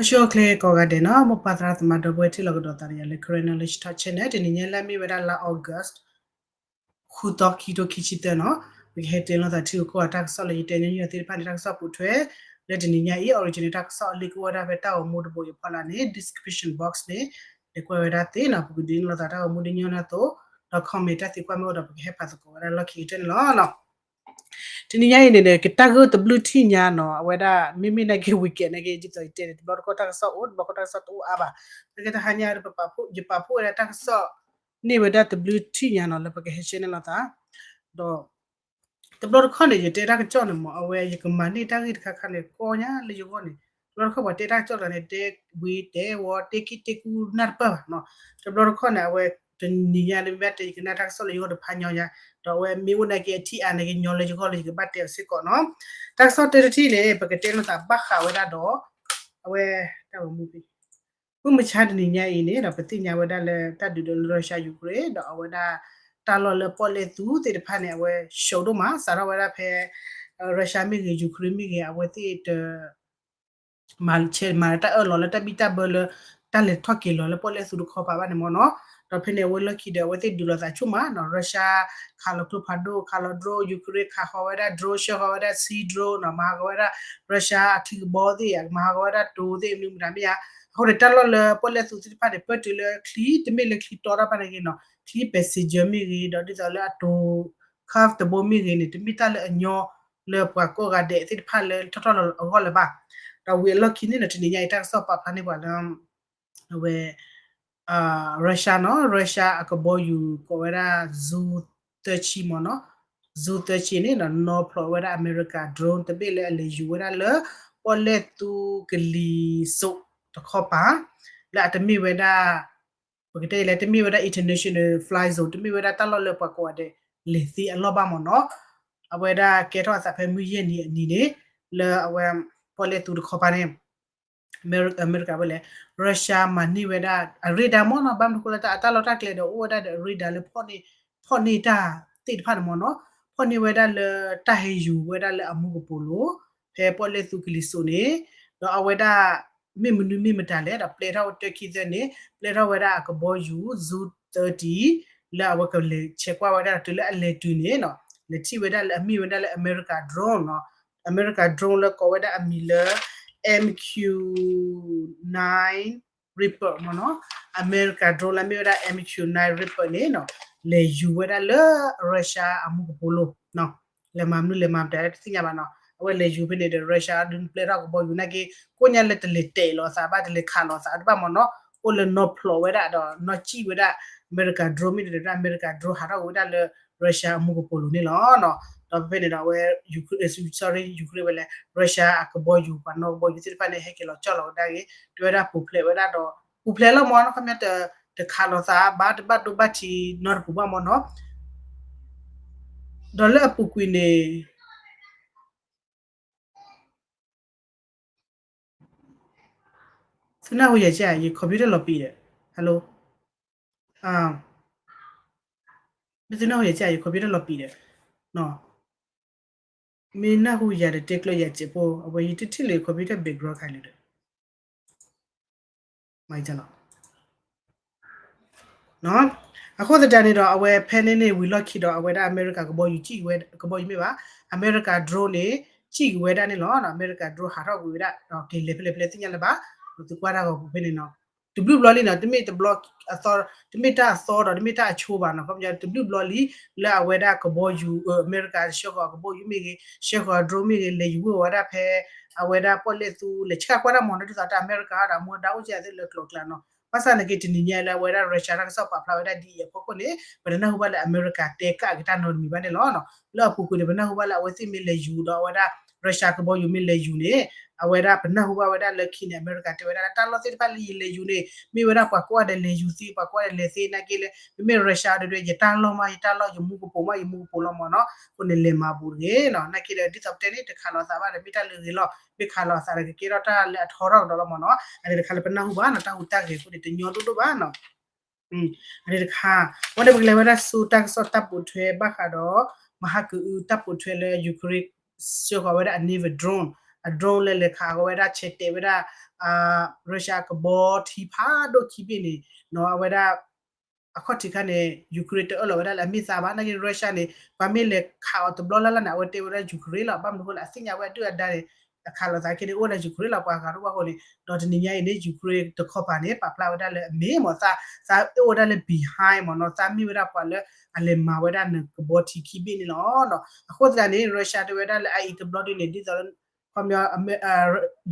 ဆူၣ်ချ့ကိးဂၤဒဲးနီၤ, မိၢ်ပၢ်သရၣ်သမါဒီပုၢ်ဝဲၢ်ထံၣ်လိာ်ကဒီးသးဒီးယၤလၢ Karen Knowledge Talk Channel တနံၤညါလၢအမ့ၢ်ဝဲဒၣ်လါ August ဃုသီ ခံထိခံဆံသၢနီၤ, ပကဟဲတဲလိာ်သးထံဂုၤကီၢ်ဂၤတၢ်ကစီၣ်လၢယတဲညီနုၢ်သ့ၣ်တဖၣ်န့ၣ် တၢ်ကစီၣ်ပိာ်ထွဲ လၢတနံၤညါအံၤ original တၢ်ကစီၣ်အလံာ်ကအိၣ်ဝဲဒၣ်ဖဲတၢ်ဂီၤမူတဘိယူၢ်ဖီလာ်န့ၣ် description box န့ၣ် လဲၤကွၢ်ဝဲဒၣ်သ့နီၤ, ပကဒုးနုာ်လိာ်သးတၢ်ဂီၤမူဒုးညီနုၢ်အသိး, ဒီး comment တၢ်သံကွၢ်မ့ၢ်အိၣ်ဒီး ပကဟဲဖးသကိးဝဲဒၣ်လီၢ်ခံကတၢၢ်န့ၣ်လီၤ. တနံၤညါအံၤန့ၣ် ကတၢ်ဂ့ၢ်တဘျုးထံၣ်ညါနီၤ, အဝဲဒၣ် မ့မ့ၢ်နာ်က့ weekend နာ်က့ ဒ်သိးယတဲန့ၣ် တဘျီတခီၣ်တၢ်ကစီၣ်အိၣ်, တဘျီတခီၣ်တၢ်ကစီၣ်တအိၣ်အါဘၣ်, နာ်က့တဟါညါ ယပာ်ဖှိၣ်ဝဲဒၣ်တၢ်ကစီၣ်န့ၢ်ဝဲဒၣ်တဘျုးထံၣ်ညါနီၤ လၢပကဟဲ share န့ၣ်လိာ်သး, ဒီး တဘျီတခီၣ်န့ၣ် ယတဲတၢ်ကစီၣ်န့ၣ်မ့ၢ် အဝဲယကမၤန့ၢ်တၢ်ဂ့ၢ်တခါခါန့ၣ် ကီညါလၢယဂီၢ်န့ၣ်, တဘျီတခီၣ်ပှၤတဲတၢ်ကစီၣ်တဂၤန့ၣ် တဲဝံၤတဲဝီၤ တဲကံၣ်တဲကူနၢ်တပၢၢ်ဘၣ်နီၤ, တဘျီတခီၣ်န့ၣ် အဝဲတနံၤညါန့ၣ် မ့ၢ်ဘၣ်တဲယကနၣ်တၢ်ကစီၣ်လၢယဂီၢ်တဖးညီညါ, ဒီးအဝဲမ့ၢ်အိၣ်နာ်က့အထံၣ်အါနာ်က့ ညီလၢယဂီၢ်လၢယကဘၣ်တဲအီၤစ့ၢ်ကီးနီၤ. တၢ်ကစီၣ်တၢတထံၣ်န့ၣ် ပကတဲလိာ်သးဘၣ်ဃးဝဲဒၣ်ဒီး အဝဲ တၢ်ဂီၤမူဖဲ မုၢ်မဆါတနံၤညါအံၤန့ၣ်ဒီး ပသ့ၣ်ညါဝဲဒၣ်လၢတၢ်ဒုးဒၢလၢ Russia Ukraine ဒီးအဝဲဒၣ် တၢ်လီၢ်လၢပီၣ်လဲၣ်သူးသ့ၣ်တဖၣ်န့ၣ် အဝဲ show ဒိၣ်မး စးထီၣ်ဝဲဒၣ်ဖဲ Russia မ့ၢ်ဂ့ၤ Ukraine မ့ၢ်ဂ့ၤ အဝဲသ့ၣ်တ မၤဆဲးမၤတၢ်အၢၣ်လီၤလၢတၢ်ဘံၣ်တၢ်ဘၢလၢ တၢ်လဲၤထီၣ်က့ၤလီၤလၢပီၣ်လဲၣ်သူးတခီပၤဘၣ်န့ၣ်မ့ၢ်နီၤ, ဒီးဖဲန့ၣ် အဝဲလီၢ်ခံဒီး အဝဲသ့ၣ်ဒုးလိာ်သးဆူၣ်မးနီၤ, Russia ခးလီၤကျိဖးဒိၣ် ခးလီၤ drone, Ukraine ခးဃီၤဝဲဒၣ် drone ဆှၢဃီၤဝဲဒၣ် sea drone နီၤ, မၤဃီၤဝဲဒၣ် Russia အထံကဘီသ့ၣ် မၤဃီၤဝဲဒၣ်တိၤသ့ၣ် မနုၤမတၤမ့ၢ်ဧါ, အဃိန့ၣ် တၢ်လီၢ်လၢပီၣ်လဲၣ်သူးသ့ၣ်တဖၣ်န့ၣ် ပၢၢ်တုၤလၢချံ တမ့ၢ်လၢချံတီတၢ်ဘၣ်နာ်က့နီၤ, ချံ passenger မ့ၢ်ဂ့ၤ ဒီးဒ်သိးလၢအတိၤ craft တဘိမ့ၢ်ဂ့ၤန့ၣ် တမ့ၢ်တၢ်လၢအညီလၢပှၤကိးဂၤဒဲးသ့ၣ်တဖၣ်လၢထီၣ်ထီၣ်လီၤလီၤအဂီၢ်လၢၤဘၣ်, ဒီးဝံၤအလီၢ်ခံန့ၣ်ဒီး တနံၤညါအံၤတၢ်ကစီၣ်ပာ်ဖျါန့ၢ်ပှၤလၢ အဝဲ Russia နီၤ, Russia အကဘီယူၤကိးဝဲဒၣ် Zu သၢဆံမ့ၢ်နီၤ, Zu သၢဆံန့ၣ်ဒီး နီၤဖျိးဝဲဒၣ်အမဲရကၤ drone တဘ့ၣ်လၢအလဲၤယူၤဝဲဒၣ်လၢ ပီၣ်လဲၣ်သူးကလံၤစိးတခီပၤ လၢအတမ့ၢ်ဝဲဒၣ် ပကတဲလဲၣ် တမ့ၢ်ဝဲဒၣ် international fly zone တမ့ၢ်ဝဲဒၣ်တၢ်လီၢ်လၢပှၤကိးဂၤဒဲးလဲၤသ့အလီၢ်ဘၣ်မ့ၢ်နီၤ, အဝဲဒၣ်ကဲထီၣ်အသးဖဲမုၢ်ယဲၢ်နံၤအနံၤန့ၣ် လၢအဝဲ ပီၣ်လဲၣ်သူးတခီပၤန့ၣ် အမဲရကၤဝဲလဲၣ် Russia မၤန့ၢ်ဝဲဒၣ်အ radar မ့ၢ်နီၤ, ဘၣ်မနုၤအဃိလၢအတၢ်လီၢ်တၢ်ကျဲဒီး အိၣ်ဝဲဒၣ်ဒီး radar လၢ ဖီၣ်န့ၢ်တၢ်သ့ၣ်တဖၣ်န့ၣ်မ့ၢ်နီၤ, ဖီၣ်န့ၢ်ဝဲဒၣ်လၢတၢ်ဟဲယူၤဝဲဒၣ်လၢအမူကပိာ်လိၤ ဖဲပီၣ်လဲၣ်သူးကလံၤစိးန့ၣ်, ဒီးအဝဲဒၣ် မ့ၢ်မနုၤမ့ၢ်မတၤလဲၣ်ဒီး ပျဲထီၣ်ဝဲတၢ်ခံသၢန့ၣ် ပျဲထီၣ်ဝဲဒၣ်အကဘီယူၤ Zu thirty လၢအဝဲကလဲၤဆဲးကွၢ်ဝဲဒၣ်တုၤလၢအလဲၤတုၤန့ၣ်နီၤ, လဲၤထံၣ်ဝဲဒၣ်လၢအမ့ၢ်ဝဲဒၣ်လၢအမဲရကၤ drone နီၤ, အမဲရကၤ drone လၢကိးဝဲဒၣ်အမံၤလၢ MQ nine Reaper မ့ၢ်နီၤ, အမဲရကၤ drone လၢအမ့ၢ်ဝဲဒၣ် MQ nine Reaper န့ၣ်နီၤ, လဲၤယူၤဝဲဒၣ်လၢ Russia အမူကပိာ်လိၤ လဲၤမၤမနုၤလဲၤမၤမတၤတသ့ၣ်ညါဘၣ်နီၤ, အဝဲလဲၤယူၤဖဲန့ၣ်ဒီး Russia ဒုးပျဲထီၣ်ကဘီယူၤနာ်က့ ကိးညါလၢတလဲၤတဲာ်လီၤအသးဘၣ် တလဲၤခးလီၤအသးတဘၣ်မ့ၢ်နီၤ, အိၣ်လၢနီၤဖျိးဝဲဒၣ်ဒီးနီၤစံၣ်ဝဲဒၣ် အမဲရကၤ drone မ့ၢ်ဒီး အမဲရကၤ drone ဟးထီၣ်ကွံာ်ဝဲဒၣ်လၢ Russia အမူကပိာ်လိၤန့ၣ်လီၤ. ဒီးဖဲဖဲန့ၣ်ဒီး အဝဲ Ukraine, sorry, Ukraine ဝဲလဲၣ် Russia အကဘီယူၤ ပှၤနီၣ်ကဘီယူၤသ့ၣ်တဖၣ်န့ၣ် ဟဲက့ၤလီၤကၠီၣ်လီၤဝဲဒၣ်ဂ့ၤ တဲဝဲဒၣ်ပူၤဖျဲးဝဲဒၣ်ဒီး ပူၤဖျဲးလီၤမ့ၢ်နီၤ, ခီပညီတခးလီၤသးဘၣ် တဘၣ်ဒိဘၣ်ထံးနီတပူၤဘၣ်မ့ၢ်နီၤ, ဒီးလၢအပူၤကွံာ်န့ၣ် သုနၢ်ဟူယၤကဲ ယ computer လီၤပံၤဒီး hello, မ့ၢ်သုနၢ်ဟူယၤကဲ ယ computer လီၤပံၤဒီး မ့ၢ်နၢ်ဟူယၤဒီးတဲကျၢၤယၤစဲးဖိ အဝဲယတထံၣ်လၢ computer background ခါလၢဒီး အဃိသတးန့ၣ်ဒီး အဝဲဖဲန့ၣ်န့ၣ် ဝံၤလီၢ်ခံဒီး အဝဲဒၣ်အမဲရကၤကဘီယူၤ စံၣ်က့ၤဝဲ ကဘီယူၤမ့ၢ်ဘၣ် အမဲရကၤ drone န့ၣ် စံၣ်က့ၤဝဲဒၣ်န့ၣ်လီၤ. အမဲရကၤ drone ဟးထီၣ်ကွံာ်ဝဲဒၣ် ဒီးက့ၤလဲၤဖဲလဲၣ်ဖဲလဲၣ်သ့ၣ်ညါလၢၤဘၣ်, သုကွၢ်တၢ်ဂီၤပူၤဖဲန့ၣ်နီၤ, တဘျုးဘျီလံနီၤ, တမ့ၢ်တဘျီအသီ, တမ့ၢ်တၢ်အသီဒီး တမ့ၢ်တၢ်အဆိဘၣ်နီၤ, ခီပညီတဘျုးဘျီလံ လၢအဝဲဒၣ်ကဘီယူၤ အမဲရကၤဆှၢဃီၤကဘီယူၤမ့ၢ်ဂ့ၤ, ဆှၢဃီၤ drone မ့ၢ်ဂ့ၤ, လဲၤယူၤဝံၤဝဲဒၣ်ဖဲ အဝဲဒၣ်ပီၣ်လဲၣ်သူး လဲၤဆှၢကွၢ်တၢ်မ့ၢ်နီၤ, ဒ်သိးတၢ်အမဲရကၤဒီး အမူဒါအိၣ်ကဲသ့ၣ်လၢကျိၤကျါနီၤ, ဘၣ်ဆၣ်နာ်က့တနံၤညါလၢအဝဲဒၣ် Russia တၢ်ကစီၣ်ပာ်ဖျါဝဲဒၣ်ဒ်အံၤအဖီခိၣ်န့ၣ် ပတနၢ်ဟူဘၣ်လၢအမဲရကၤတဲကၣ်က့ၤတၢ်နီတမံၤဘၣ်န့ၣ်လီၤ. လၢအပူၤကွံာ်န့ၣ် ပနၢ်ဟူဘၣ်လၢအဝဲသ့ၣ်မ့ၢ်လဲၤယူၤဒီးအဝဲဒၣ် Russia ကဘီယူၤမ့ၢ်လဲၤယူၤန့ၣ် အဝဲဒၣ်ပနၢ်ဟူဘၣ်ဝဲဒၣ်လၢခံန့ၣ် အမဲရကၤတဲဝဲဒၣ်လၢတၢ်လီၢ်သ့ၣ်တဖၣ်လၢယလဲၤယူၤန့ၣ် မ့ၢ်ဝဲဒၣ်ပှၤကိးဂၤဒဲးလဲၤယူၤသ့ ပှၤကိးဂၤဒဲးလဲၤသ့နာ်က့လၢ မ့မ့ၢ် Russia ဒီး ယတၢ်လီၢ်မး ယတၢ်လီၢ်ယမူကပိာ်မး ယမူကပိာ်လီၤမ့ၢ်နီၤ, နာ်က့ဒီး ဒ်သိးပတဲန့ၣ် တခးလီၤသးဘၣ်ဒီး မ့ၢ်တၢ်လၢဂ့ၤလီၤ, မ့ၢ်ခးလီၤသးဒီး ကကဲထီၣ်တၢ်လၢအထီထီၣ်ကဒီးလီၤမ့ၢ်နီၤ, အန့ၣ်တခါလၢပနၢ်ဟူဘၣ်နီၤ တၢ်ဟူးတၢ်ဂဲၤအဃိန့ၣ် တညီဒိၣ်ဒိၣ်ဘၣ်နီၤ. အန့ၣ်တခါ ဝဲန့ၣ်ပကလဲၤဝဲဒၣ်ဆူတၢ်ကစီၣ်တၢ်ပိာ်ထွဲဘၣ်ဃးဒီး မဟါကအုတၢ်ပိာ်ထွဲလၢ Ukraine ဆှၢဃီၤဝဲဒၣ်အ naval drone အ drone လၢလဲၤခးအီၤဝဲဒၣ် ဆဲးတဲာ်ဝဲဒၣ် Russia ကဘီထံဖးဒိၣ်ခံဘ့ၣ်န့ၣ်နီၤ အဝဲဒၣ် အခီၣ်ထံးခါန့ၣ် Ukraine တအၢၣ်လီၤဝဲဒၣ်လၢအမ့ၢ်သးဘၣ် နာ်က့ Russia န့ၣ် ပှၤမ့ၢ်လဲၤခးအီၤတဘျီလၢ်လၢ်န့ၣ် အဝဲတဲဝဲဒၣ် Ukraine လီၤ. ဘၣ်မနုၤအဃိလဲၣ် အသ့ၣ်ညါဝဲဒၣ်အဒုၣ်အဒါန့ၣ် အခးလိာ်သးခဲန့ၣ် အိၣ်ဝဲဒၣ် Ukraine လီၤ ပှၤဂၤတအိၣ်ဘၣ်အဃိန့ၣ် ဒီးတနံၤညါအံၤန့ၣ် Ukraine တခီပၤန့ၣ် ပာ်ဖျါဝဲဒၣ်လၢအမ့ၢ်မ့ၢ်သး သးအိၣ်ဝဲဒၣ်လၢ behind မ့ၢ်နီၤ သးမ့ၢ်ဝဲဒၣ်ပှၤလၢအလဲၤမၤဝဲဒၣ်နကဘီထံခံဘ့ၣ်န့ၣ်လီၤ. အဃိသတးန့ၣ် Russia တဲဝဲဒၣ်လၢအအံၤတဘျီဒ်န့ၣ် ဒ်သိးလၢ ခီပညီ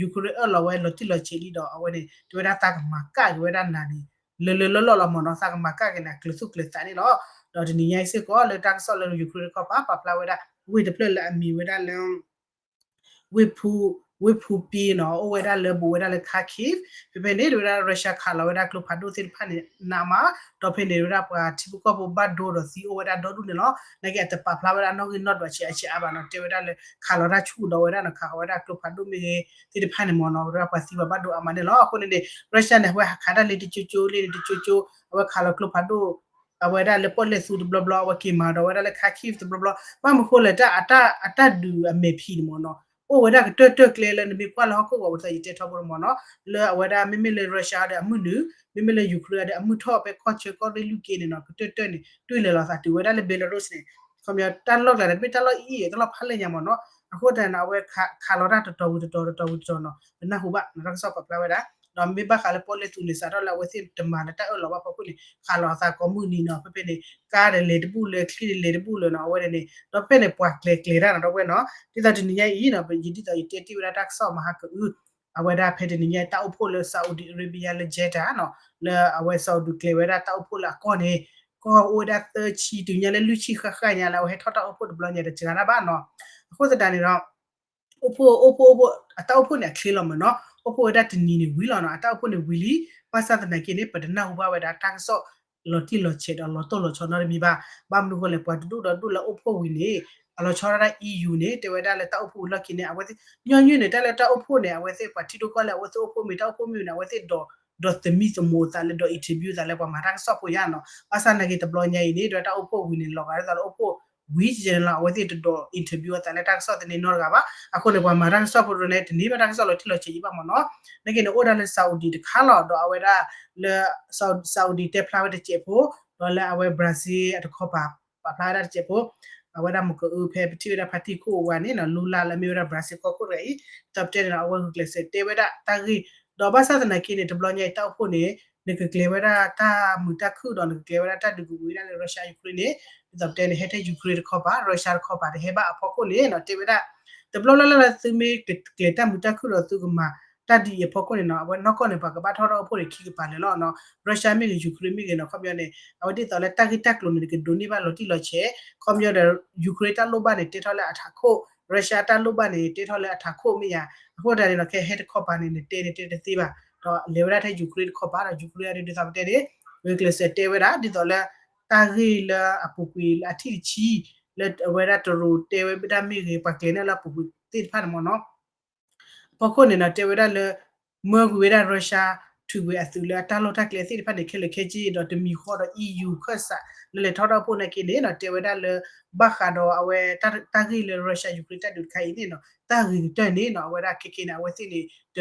Ukraine အၢၣ်လီၤဝဲလီၤတံၢ်လီၤဆဲးလံဒီး အဝဲန့ၣ် တဲဝဲဒၣ်သးကမၤကၣ်က့ၤဝဲဒၣ်နၤန့ၣ် လၢလၢလီၢ်လီၢ်လီၤမ့ၢ်နီၤ သးကမၤကၣ်က့ၤနၤကျၢၤသူၣ်ကျၢၤသးန့ၣ်လီၤ. ဒီးတနံၤညါအံၤစ့ၢ်ကီး လၢတၢ်ကစီၣ်လၢ Ukraine တခီပၤ ပာ်ဖျါဝဲဒၣ် ဝ့ၢ်တဖျၢၣ်လၢအမံၤဝဲဒၣ်လၢ ဝ့ၢ်ဖူ ဝ့ၢ်ဖူပံနီၤ အိၣ်ဝဲဒၣ်လၢဘူးဝဲဒၣ်လၢ Kharkiv ဖဲဖဲန့ၣ် တဲဝဲဒၣ် Russia ခးလီၤဝဲဒၣ်ကျိဖးဒိၣ်သ့ၣ်တဖၣ်န့ၣ် နးမး ဒီးဖဲန့ၣ် တဲဝဲဒၣ်ပှၤထံဖိကီၢ်ဖိဘၣ်ဒိဒီးသံအိၣ်ဝဲဒၣ်ဒီဒူၣ်န့ၣ်လီၤ. နာ်က့အတပာ်ဖျါဝဲဒၣ်နီၣ်ဂံၢ်နီၣ်ဒွးဆံးအါဆံးအါဘၣ်နီၤ တဲဝဲဒၣ်လၢ ခးလီၤတၢ်ဆူၣ်ဒီးဝဲဒၣ်နီၤ ခးဃီၤဝဲဒၣ်ကျိဖးဒိၣ်မ့ၢ်ဂ့ၤသ့ၣ်တဖၣ်န့ၣ်မ့ၢ်နီၤ တဲဝဲဒၣ်ပှၤသံပှၤဘၣ်ဒိအါမးန့ၣ်လီၤ. အဃိန့ၣ်န့ၣ် Russia န့ၣ် အဝဲဟးခးတၢ်လ့တကၠိကၠိလ့န့ၣ်တကၠိကၠိ အဝဲခးလီၤကျိဖးဒိၣ် အဝဲဒၣ်လၢပီၣ်လဲၣ်သူတဘျီဘျီ အဝဲက့ၤမၤဒီးဝဲဒၣ်လၢ Kharkiv တဘျီဘျီ ဘၣ်မနုၤဃိလဲၣ် တၢ်အတၢ်ဒုးအမဲာ်ဖံးန့ၣ်မ့ၢ်နီၤ အိၣ်ဝဲဒၣ်ကတၢၢ်တၢၢ်ကျဲလၢနမ့ၢ်ကွၢ်လၢဟီၣ်ခိၣ်ဂီၤပူၤသးယတဲထီဘိန့ၣ်မ့ၢ်နီၤ လၢအဝဲဒၣ်မ့မ့ၢ်လၢ Russia ဒီးအမုၢ်နုာ် မ့မ့ၢ်လၢ Ukraine ဒီးအမုၢ်ထီၣ်ဖဲကီၢ်ဆၢကီၢ်ရ့ၣ်လွံၢ်က့န့ၣ်နီၤ ကတၢၢ်တၢၢ်န့ၣ် တုၤလဲၤလီၤသးတုၤဝဲဒၣ်လၢ Belarus န့ၣ် ခီပညီတၢ်လီၢ်ကျါန့ၣ် တမ့ၢ်တၢ်လီၢ်အံၤအံၤ တၢ်လီၢ်ဖးလဲၢ်ညါမ့ၢ်နီၤ အဃိသတးန့ၣ် အဝဲခးလီၤတၢ်တတီၤဝံၤတတီၤ တတီၤဝံၤတတီၤနီၤ ပနၢ်ဟူဘၣ်နီၤ တၢ်ကစီၣ်ပာ်ဖျါဝဲဒၣ် ဒီးမ့ၢ်ဘၣ်ဃးလၢပီၣ်လဲၣ်သူန့ၣ် စးထီၣ်လၢအဝဲသ့ၣ်တမၤလၢတၢ်အၢၣ်လီၤဘၣ်ဖီခိၣ်န့ၣ် ခးလီၤအသးကိးမုၢ်နံၤနီၤ ဖဲဖဲန့ၣ် ကါဒီးလဲၤတဘူၣ်လၢ ချံၣ်ဒီးလဲၤတဘူၣ်လၢၤနီၤ အဝဲန့ၣ်န့ၣ် ဒီးဖဲန့ၣ် ပှၤကျဲၤကျဲၤတၢ်နီၤ ဒီပုၢ်ဝဲၢ်နီၤ ဒ်သိးတနံၤညါအံၤနီၤ ယဒ်သိးယတဲတ့ၢ်ဝဲဒၣ်တၢ်ကစီၣ်မဟါကအု အဝဲဒၣ်ဖဲတနံၤညါအံၤ တၢ်အိၣ်ဖှိၣ်လၢ Saudi Arabia လၢ Jeddah နီၤ လၢအဝဲ Saudi ကျဲၤဝဲဒၣ်တၢ်အိၣ်ဖှိၣ်လၢအကီၢ်န့ၣ် ကီၢ်အိၣ်ဝဲဒၣ်သၢဆံတုၤညါလၢလွံၢ်ဆံဃၣ်ဃၣ်ညါလၢအဝဲဟဲထီၣ်တၢ်အိၣ်ဖှိၣ်တဘျီညါဒီးစှၤတၢ်ဘၣ်နီၤ အဃိသတးန့ၣ်ဒီး အိၣ်ဖှိၣ် အိၣ်ဖှိၣ် အိၣ်ဖှိၣ် အတၢ်အိၣ်ဖှိၣ်န့ၣ်အချ့လီၤမ့ၢ်နီၤ အိၣ်ဖှိၣ်ဝဲဒၣ်တနံၤန့ၣ်ဝံၤလီၤနီၤ အတၢ်အိၣ်ဖှိၣ်န့ၣ်ဝံၤလံ ဘၣ်ဆၣ်သနာ်က့န့ၣ် ပတနၢ်ဟူဘၣ်ဝဲဒၣ်တၢ်ကစီၣ် လီၤတံၢ်လီၤဆဲးဒီးလီၤတိၢ်လီၤဆီနီတမံၤဘၣ် ဘၣ်မနုၤအဃိလဲၣ် ပှၤတဒူၣ်ဒီးဒူၣ်လၢအိၣ်ဖှိၣ်ဝံၤန့ၣ် အလီၤဆီဒၣ်တၢ် E U န့ၣ် တဲဝဲဒၣ်လၢတၢ်အိၣ်ဖှိၣ်ဝံၤလီၢ်ခံန့ၣ် အဝဲသ့ၣ် ညီနုၢ်န့ၣ် တၢ်လၢတၢ်အိၣ်ဖှိၣ်န့ၣ် အဝဲသ့ၣ်ပှၤထံဒိၣ်ကီၢ်လဲၢ် အဝဲသ့ၣ်အိၣ်ဖှိၣ်မ့ၢ်တၢ်အိၣ်ဖှိၣ်မ့ၢ်န့ၣ် အဝဲသ့ၣ်ဒီး ဒီးသမံသမိးအသးလၢဒီး interview အသးလၢပှၤမၤတၢ်ကစီၣ်ဖိယါနီၤ ဘၣ်ဆၣ်သနာ်က့တဘျီညါအံၤန့ၣ် ဒီးတၢ်အိၣ်ဖှိၣ်ဝံၤန့ၣ် လီၤဂာ်ဒ်သိးလၢအိၣ်ဖှိၣ်ဝံၤယဲန့ၣ်လီၤ အဝဲသ့ၣ်တဒီး interview အသးလၢတၢ်ကစီၣ်သန့နီတဂၤဘၣ် အဃိန့ၣ် ပှၤမၤတၢ်ကစီၣ်ဖိတဒိၣ်န့ၣ် တန့ၢ်ဘၣ်တၢ်ကစီၣ်လီၤတံၢ်လီၤဆဲးယံၤဘၣ်မ့ၢ်နီၤ နာ်က့န့ၣ် အိၣ်ဒၣ်လၢ Saudi တခါလီၤ ဒီးအဝဲဒၣ်လၢ Saudi တဲဖျါဝဲတစဲးဖိ ဒီးလၢအဝဲ Brazil အတခီပၤ ပာ်ဖျါဝဲဒၣ်တစဲးဖိ အဝဲဒၣ်မုၢ်ကအုဖဲပထံၣ်ဝဲဒၣ်ဖါတံၢ်ခိၣ်အဝဲန့ၣ်နီၤ လူလၢ်လၢအမ့ၢ်ဝဲဒၣ် Brazil ကီၢ်ခိၣ်တဂၤအံၤ ဒ်သိးပတဲန့ၣ်နီၤ အဝဲဂုာ်ကျဲးစၢးတဲဝဲဒၣ်တၢ်ဂ့ၢ် ဒီးဘၣ်ဆၣ်သနာ်က့န့ၣ် တဘျီညါအံၤတၢ်အိၣ်ဖှိၣ်န့ၣ် နကကျဲၤဝဲဒၣ်တၢ်မုာ်တၢ်ခုၣ်ဒီး နကကျဲၤဝဲဒၣ်တၢ်ဒုးကဝံၤဝဲဒၣ်လၢ Russia Ukraine န့ၣ် ဒ်သိးပတဲန့ၣ် ဟဲထဲ Ukraine တခီပၤ Russia တခီပၤတဟဲဘၣ်အဖီခိၣ်န့ၣ်နီၤ တဲဝဲဒၣ် တဘျီလၢ်လၢ်လၢသုမ့ၢ်ကကျဲၤတၢ်မုာ်တၢ်ခုၣ်ဒီးသုကမၤတၢ်ဒ်အံၤအဖီခိၣ်န့ၣ်နီၤ အဝဲနီၢ်ကီၢ်န့ၣ် ပှၤကဘၣ်ထီၣ်တၢ်အိၣ်ဖှိၣ်န့ၣ် ခံကပၤလၢာ်လီၤနီၤ Russia မ့ၢ်ဂ့ၤ Ukraine မ့ၢ်ဂ့ၤနီၤ ခီပညီန့ၣ် အဝဲဒ်သိးလၢတၢ်ဂ့ၢ်တၢ်ကျိၤန့ၣ် နကဒိးန့ၢ်ဘၣ်လီၤတံၢ်လီၤဆဲး ခီပညီဒီး Ukraine တၢ်လိၣ်ဘၣ်န့ၣ် တဲထီၣ်လၢအထးခိၣ် Russia တၢ်လိၣ်ဘၣ်န့ၣ် တဲထီၣ်လၢအထးခိၣ်မ့ၢ်ယါ အဃိသတးန့ၣ်နီၤ ခဲဟဲတခီပၤန့ၣ် နတဲန့ၣ်တဲတသ့ဘၣ် ဒီးလဲၤဝဲဒၣ်ထဲ Ukraine တခီပၤဒီး Ukraine အဒုးဒ်သိးပတဲန့ၣ် ဂုာ်ကျဲးစၢးတဲဝဲဒၣ် ဒ်သိးလၢ တၢ်ဂ့ၢ်လၢအပူၤကွံာ်လၢအထံၣ်တဆံ လၢအဝဲဒၣ်တရူးတဲဝဲဒၣ်မ့ၢ်ဂ့ၤ ပှၤကျဲၤန့ၢ်လၢအပူၤကွံာ်သ့ၣ်တဖၣ်န့ၣ်မ့ၢ်နီၤ အဖီခိၣ်န့ၣ်နီၤ တဲဝဲဒၣ်လၢ မၢကွံာ်ဝဲဒၣ် Russia ထုးကွံာ်အသုးလၢအတၢ်လီၢ်တၢ်ကျဲသ့ၣ်တဖၣ်န့ၣ် ခဲလၢာ်ခဲဆ့ဒီးတမံၤဃီဒီး E U ခၢၣ်စး လၢလဲၤထီၣ်တၢ်အိၣ်ဖှိၣ်နာ်က့န့ၣ်နီၤ တဲဝဲဒၣ်လၢ ဘၣ်ဃးဒီးအဝဲတၢ်ဂ့ၢ်လၢ Russia Ukraine တၢ်ဒုးတခါအံၤန့ၣ်နီၤ တၢ်ဂ့ၤကတၢၢ်န့ၣ်နီၤ အဝဲဒၣ်ခဲက့န့ၣ် အဝဲသ့ၣ်န့ၣ်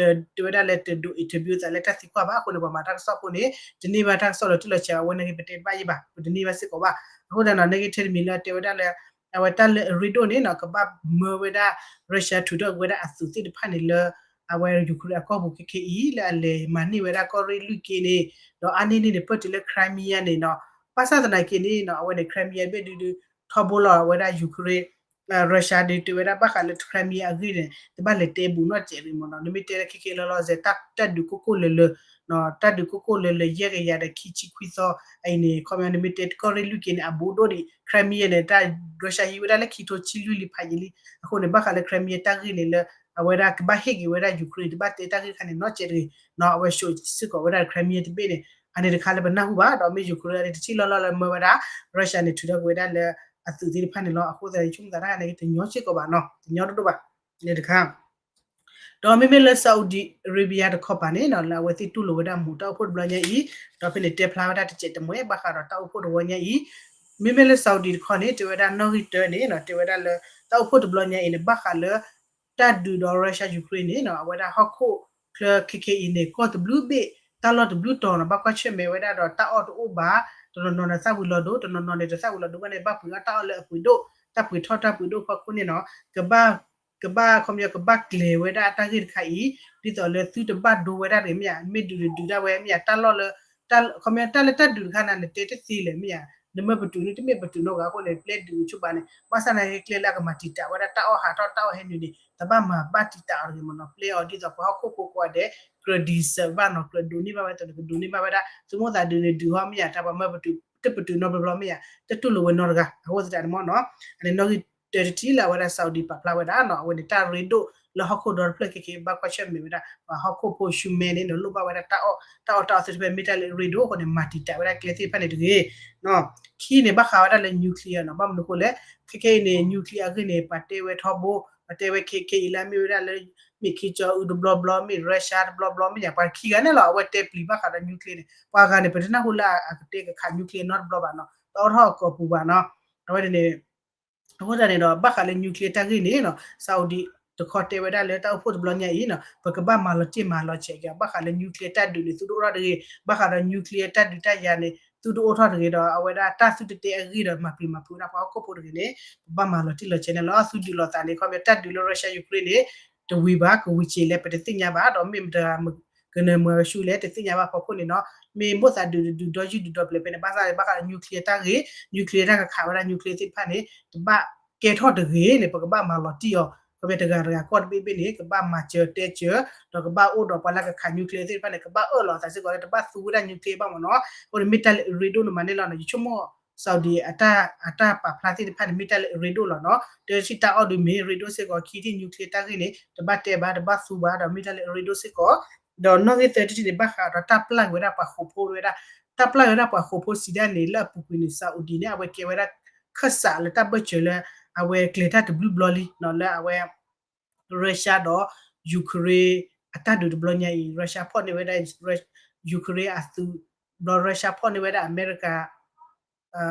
တဲဝဲဒၣ်လၢတဒိး interview သးလၢတၢ်သံကွၢ်ဘၣ်အဃိန့ၣ် ပှၤမၤတၢ်ကစီၣ်ဖိန့ၣ် တန့ၢ်ဘၣ်တၢ်ကစီၣ်လီၤတံၢ်လီၤဆဲး အဝဲနာ်က့ပတဲတဘၣ်ယံၤဘၣ် ပတန့ၢ်ဘၣ်စ့ၢ်ကီးဘၣ် အဃိသတးနီၤ နာ်က့ထဲတမံၤလၢတဲဝဲဒၣ်လၢ အဝဲတၢ်လၢအရ့ဒိၣ်န့ၣ်နီၤ ကဘၣ်မၢဝဲဒၣ် Russia ထုးထီၣ်ကွံာ်ဝဲဒၣ်အသုးသ့ၣ်တဖၣ်န့ၣ်လၢ အဝဲ Ukraine အကီၢ်ပူၤခဲက့အံၤ လၢအလဲၤမၤန့ၢ်ဝဲဒၣ်ကီၢ်ရ့ၣ်လွံၢ်က့န့ၣ် ဒီးအါန့ၢ်န့ၣ်န့ၣ် ပၢၢ်တုၤလၢ Crimea န့ၣ်နီၤ ဘၣ်ဆၣ်သနာ်က့န့ၣ်နီၤ အဝဲန့ၣ် Crimea တဘ့ၣ်ဒုဒု ထီဘိလီၤဝဲဒၣ် Ukraine Russia ဒုးတဲဝဲဒၣ်ဘၣ်ဃးလၢ Crimea အဂ့ၢ်န့ၣ် တဘၣ်လဲၤတဲဘူးနီတစဲးတဂ့ၤမ့ၢ်နီၤ နမ့ၢ်တဲလၢခဲက့လီၤလီၤဆဲး တၢ်ဒုးကိၢ်ကိၢ်လၢၤလၢၤ တၢ်ဒုးကိၢ်ကိၢ်လၢၤလၢၤ ယဲၢ်ကယၤဒီးခံဆံခွံသီ အအံၤန့ၣ် ခီပညီနမ့ၢ်တဲကီၢ်ရ့ၣ်လွံၢ်က့န့ၣ် အဘူးဒိၣ်ဒံး Crimea န့ၣ် တၢ် Russia ဟံးဝဲဒၣ်လၢခံထိဆံလွံၢ်လံဖးယံာ်လံ အဃိန့ၣ် ဘၣ်ဃးလၢ Crimea တၢ်ဂ့ၢ်န့ၣ်လၢ အဝဲဒၣ်ကဘၣ်ဟ့ၣ်က့ၤဝဲဒၣ် Ukraine တဘၣ်တဲတၢ်ဂ့ၢ်တခါန့ၣ် နီတစဲးတဂ့ၤနီၤ အဝဲ show စ့ၢ်ကီးဝဲဒၣ် Crimea တဘ့ၣ်န့ၣ် အန့ၣ်တခါလၢပနၢ်ဟူဘၣ် ဒီးမ့ၢ် Ukraine အန့ၣ်တထံၣ်လီၢ်လီၢ်လၢမၢဝဲဒၣ် Russia န့ၣ် ထုးထီၣ်ကွံာ်ဝဲဒၣ်လၢ အသုးသ့ၣ်တဖၣ်န့ၣ်လီၤ. အဃိသတး ဆိကမိၣ်သးတၢ်ဂ့ၢ်န့ၣ် တညီစ့ၢ်ကီးဘၣ်နီၤ တညီတဒိၣ်ဘၣ် န့ၣ်တခါ ဒီးမ့မ့ၢ်လၢ Saudi Arabia တခီပၤန့ၣ်နီၤ လၢအဝဲသ့ၣ်တူၢ်လိာ်ဝဲဒၣ်မူးတၢ်အိၣ်ဖှိၣ်တဘျီညါအံၤ ဒီးဖဲန့ၣ်တဲဖျါဝဲဒၣ်တစဲးတမှဲ ဘၣ်ဃးဒီးတၢ်အိၣ်ဖှိၣ်တဝီညါအံၤ မ့မ့ၢ်လၢ Saudi တခီန့ၣ် တဲဝဲဒၣ်နီၣ်ဂံၢ်တၢန့ၣ်နီၤ တဲဝဲဒၣ်လၢ တၢ်အိၣ်ဖှိၣ်တဘျီညါအံၤန့ၣ် ဘၣ်ဃးလၢ တၢ်ဒုးဒီး Russia Ukraine န့ၣ်နီၤ အဝဲဒၣ်ဟီၣ်ခိၣ်ချၢခဲခဲအံၤန့ၣ် ကီၢ်တဘျုးဘ့ၣ် တၢ်လီၢ်တဘျုးတီၤနီၤ ဘၣ်ကွၢ်ဆၢၣ်မဲာ်ဝဲဒၣ်ဒီးတၢ်အီၣ်တအိၣ်ဘၣ်, တနီၤနီၤန့ၣ်သၣ်ဝံၤလီၤဒိ တနီၤနီၤန့ၣ်တသၣ်ဝံၤလီၤဒိဘၣ်န့ၣ် ဘၣ်ပှ့ၤအီၣ်တၢ်အီၣ်လၢအပှ့ၤဒိၣ် တၢ်ပှ့ၤထီၣ်တၢ်ပှ့ၤဒိၣ်ဖီခိၣ်န့ၣ်နီၤ ကဘၣ် ကဘၣ်ခီပညီကဘၣ်ကျဲၤဝဲဒၣ်တၢ်ဂ့ၢ်တခါအံၤ ဒ်သိးလၢသုတဘၣ်ဒိဝဲဒၣ်တဂ့ၤမ့ၢ်ဧါ, မ့ၢ်ဒုးဒုးဒၣ်ဝဲမ့ၢ်ဧါ, တၢ်လီၢ်လၢ ခီပညီတၢ်လၢတၢ်ဒုးတခါန့ၣ် နတဲတသ့လဲၣ်မ့ၢ်ဧါ, နမ့ၢ်ပတုာ်န့ၣ် တမ့ၢ်ပတုာ်နီတဂၤအဃိန့ၣ် ပျဲဒုးဆိဘၣ်န့ၣ် ဘၣ်ဆၣ်န့ၣ်ကျဲလၢအကမၤတံာ်တာ်ဝဲဒၣ်တၢ်အီၣ်ဟးထီၣ် တၢ်အီၣ်ဟဲနုာ်န့ၣ် တဘၣ်မၤဘၣ်တံာ်တာ်အီၤတဂ့ၤမ့ၢ်နီၤ, ပျဲအီၤဒ်သိးပှၤဟီၣ်ခိၣ်ဖိကိးဂၤဒဲး ကြၢးဒံးစၢၤဘၣ်နီၤ, ကြၢးဒိးန့ၢ်ဘၣ်ဝဲသိးန့ၣ် ကဒိးန့ၢ်ဘၣ်ဝဲဒၣ် သုမိၣ်သးဒုးန့ၣ်ဒုးဟီမ့ၢ်ဧါ, တၢ်ပှၤမ့ၢ်ပတုာ် တပတုာ်နီတဘျီဘျီမ့ၢ်ဧါ, တတူၢ်လိာ်ဝဲနီတဂၤ အဃိသတးန့ၣ်မ့ၢ်နီၤ, အန့ၣ်နီၣ်ဂံၢ်တၢတထံၣ်လၢအဝဲဒၣ် Saudi ပာ်ဖျါဝဲဒၣ်နီၤ, အဝဲန့ၣ်တၢ်ရ့ဒိၣ်လၢဟီၣ်ခိၣ်ဒီတဖျၢၣ်ခဲခဲ ဘၣ်ကွၢ်ဆၢၣ်မဲာ်ဝဲဒၣ် ပှၤဟီၣ်ခိၣ်ဖိ human န့ၣ်နီၤ လိၣ်ဘၣ်ဝဲဒၣ်တၢ်အီၣ် တၢ်အီၣ်တၢ်အီသ့ၣ်တဖၣ် မ့ၢ်တၢ်လၢအရ့ဒိၣ်အဃိန့ၣ် မၤတံာ်တာ်ဝဲဒၣ်ကျဲသ့ၣ်တဖၣ်န့ၣ်တဂ့ၤ ခံန့ၣ် ဘၣ်ဃးဝဲဒၣ်လၢ nuclear နီၤ, ဘၣ်မနုၤအဃိလဲၣ်, ခဲခဲအံၤန့ၣ် nuclear အဂ့ၢ်န့ၣ် ပှၤတဲဝဲထီဘိ, ပှၤတဲဝဲခဲခဲအံၤလၢအမ့ၢ်ဝဲဒၣ်လၢ မ့ၢ်ခ့ကၠီအူတဘျီဘျီ, မ့ၢ် Russia တဘျီဘျီ, မ့ၢ်ယၤပှၤခံဂၤန့ၣ်လီၤ, အဝဲတဲပျံၤဘၣ်ဃးဒီး nuclear န့ၣ် ပှၤဂၤန့ၣ် ပတနၢ်ဟူလၢအကတဲကခး nuclear နီတဘျီဘၣ်နီၤ, တအိၣ်ထီၣ်အကိာ်ပူၤဘၣ်နီၤ, အဝဲန့ၣ် အဃိသတးန့ၣ်ဒီး ဘၣ်ဃးလၢ nuclear တၢ်ဂ့ၢ်န့ၣ်နီၤ Saudi တခီတဲဝဲဒၣ်လၢတၢ်အိၣ်ဖှိၣ်တဘျီညါအံၤနီၤ ပကဘၣ်မၤလီၤတံၢ်မၤလီၤဆဲးက့ၤ ဘၣ်ဃးလၢ nuclear တၢ်ဒုးန့ၣ် သုတအိၣ်ထီၣ်တဂ့ၤ, ဘၣ်ဃးဒီး nuclear တၢ်ဒုးတၢ်ယၤန့ၣ် သုတအိၣ်ထီၣ်တဂ့ၤဒီး အဝဲဒၣ်တၢ်သုတတဲအဂ့ၢ်ဒီးမၤပျံၤမၤဖုးဝဲဒၣ်ပှၤဟီၣ်ခိၣ်ဖိတဂ့ၤန့ၣ် ပဘၣ်မၤလီၤတံၢ်လီၤဆဲးန့ၣ်လီၤ. သုဒုးလိာ်သးန့ၣ် ခီပညီတၢ်ဒုးလၢ Russia Ukraine န့ၣ် တဝံၤဘၣ် ကဝံၤစ့လဲၣ် ပတသ့ၣ်ညါဘၣ် ဒီးမ့ၢ်မတၤ ကနၢၤမၤကဆူလဲၣ် တသ့ၣ်ညါဘၣ်ဖီခိၣ်န့ၣ်နီၤ, မ့ၢ်မိၣ်သးဒုးတဒုးဒီယုၢ်ဒုးဒီပျဲၤဖဲန့ၣ် ဘၣ်ဆၣ်ဘၣ်ဃးဒီး nuclear တၢ်ဂ့ၢ် nuclear တၢ်ကခးဝဲဒၣ် nuclear သ့ၣ်တဖၣ်န့ၣ် တဘၣ်ကဲထီၣ်တဂ့ၤန့ၣ် ပကဘၣ်မၤလီၤတံၢ်အီၤ, ခီပညီတဂၤတဂၤကီၢ်တဘ့ၣ်ဘ့ၣ်န့ၣ် ကဘၣ်မၤစၢၤတဲစၢၤ ဒီးကဘၣ်အိၣ်ဒီးပှၤလၢကခး nuclear သ့ၣ်တဖၣ်န့ၣ် ကဘၣ်အၢၣ်လီၤအသးစ့ၢ်ကီးလၢတဘၣ်သူဝဲဒၣ် nuclear ဘၣ်မ့ၢ်နီၤ, အဃိန့ၣ်မ့ၢ်တၢ်လၢအရ့ဒိၣ်န့ၣ်မးန့ၣ်လီၤနီၤ, ယဆိကမိၣ် Saudi အတၢ် အတၢ်ပာ်ဖျါသ့ၣ်တဖၣ်န့ၣ် မ့ၢ်တၢ်လၢအရ့ဒိၣ်လီၤနီၤ, တထံၣ်တၢ်အီၣ်ဒုးမ့ၢ်ရ့ဒိၣ်စ့ၢ်ကီး ခံထံၣ် nuclear တၢ်ဂ့ၢ်န့ၣ် တဘၣ်တဲဘၣ် တဘၣ်သူဘၣ် ဒီးမ့ၢ်တၢ်လၢအရ့ဒိၣ်စ့ၢ်ကီး, ဒီးနီၣ်ဂံၢ်သၢထံၣ်န့ၣ် ဘၣ်ဃးဒီးတၢ်ပျၢ်က့ၤဝဲဒၣ်ပှၤဃိာ်ဖိဝဲဒၣ်, တၢ်ပျၢ်က့ၤဝဲဒၣ်ပှၤဃိာ်ဖိစံးဒၣ်န့ၣ် လၢအပူၤကွံာ်န့ၣ် Saudi န့ၣ် အဝဲကဲဝဲဒၣ် ခၢၣ်စးလၢတၢ်ဘၢၣ်စၢၤလၢ အဝဲကျဲၤတၢ်တဘျုးဘျီလံနီၤ, လၢအဝဲ Russia ဒီး Ukraine အတၢ်ဒုးတဘျီညါအံၤ Russia ဖီၣ်န့ၢ်ဝဲဒၣ် Ukraine အသုး, ဘျီ Russia ဖီၣ်န့ၢ်ဝဲဒၣ် အမဲရကၤ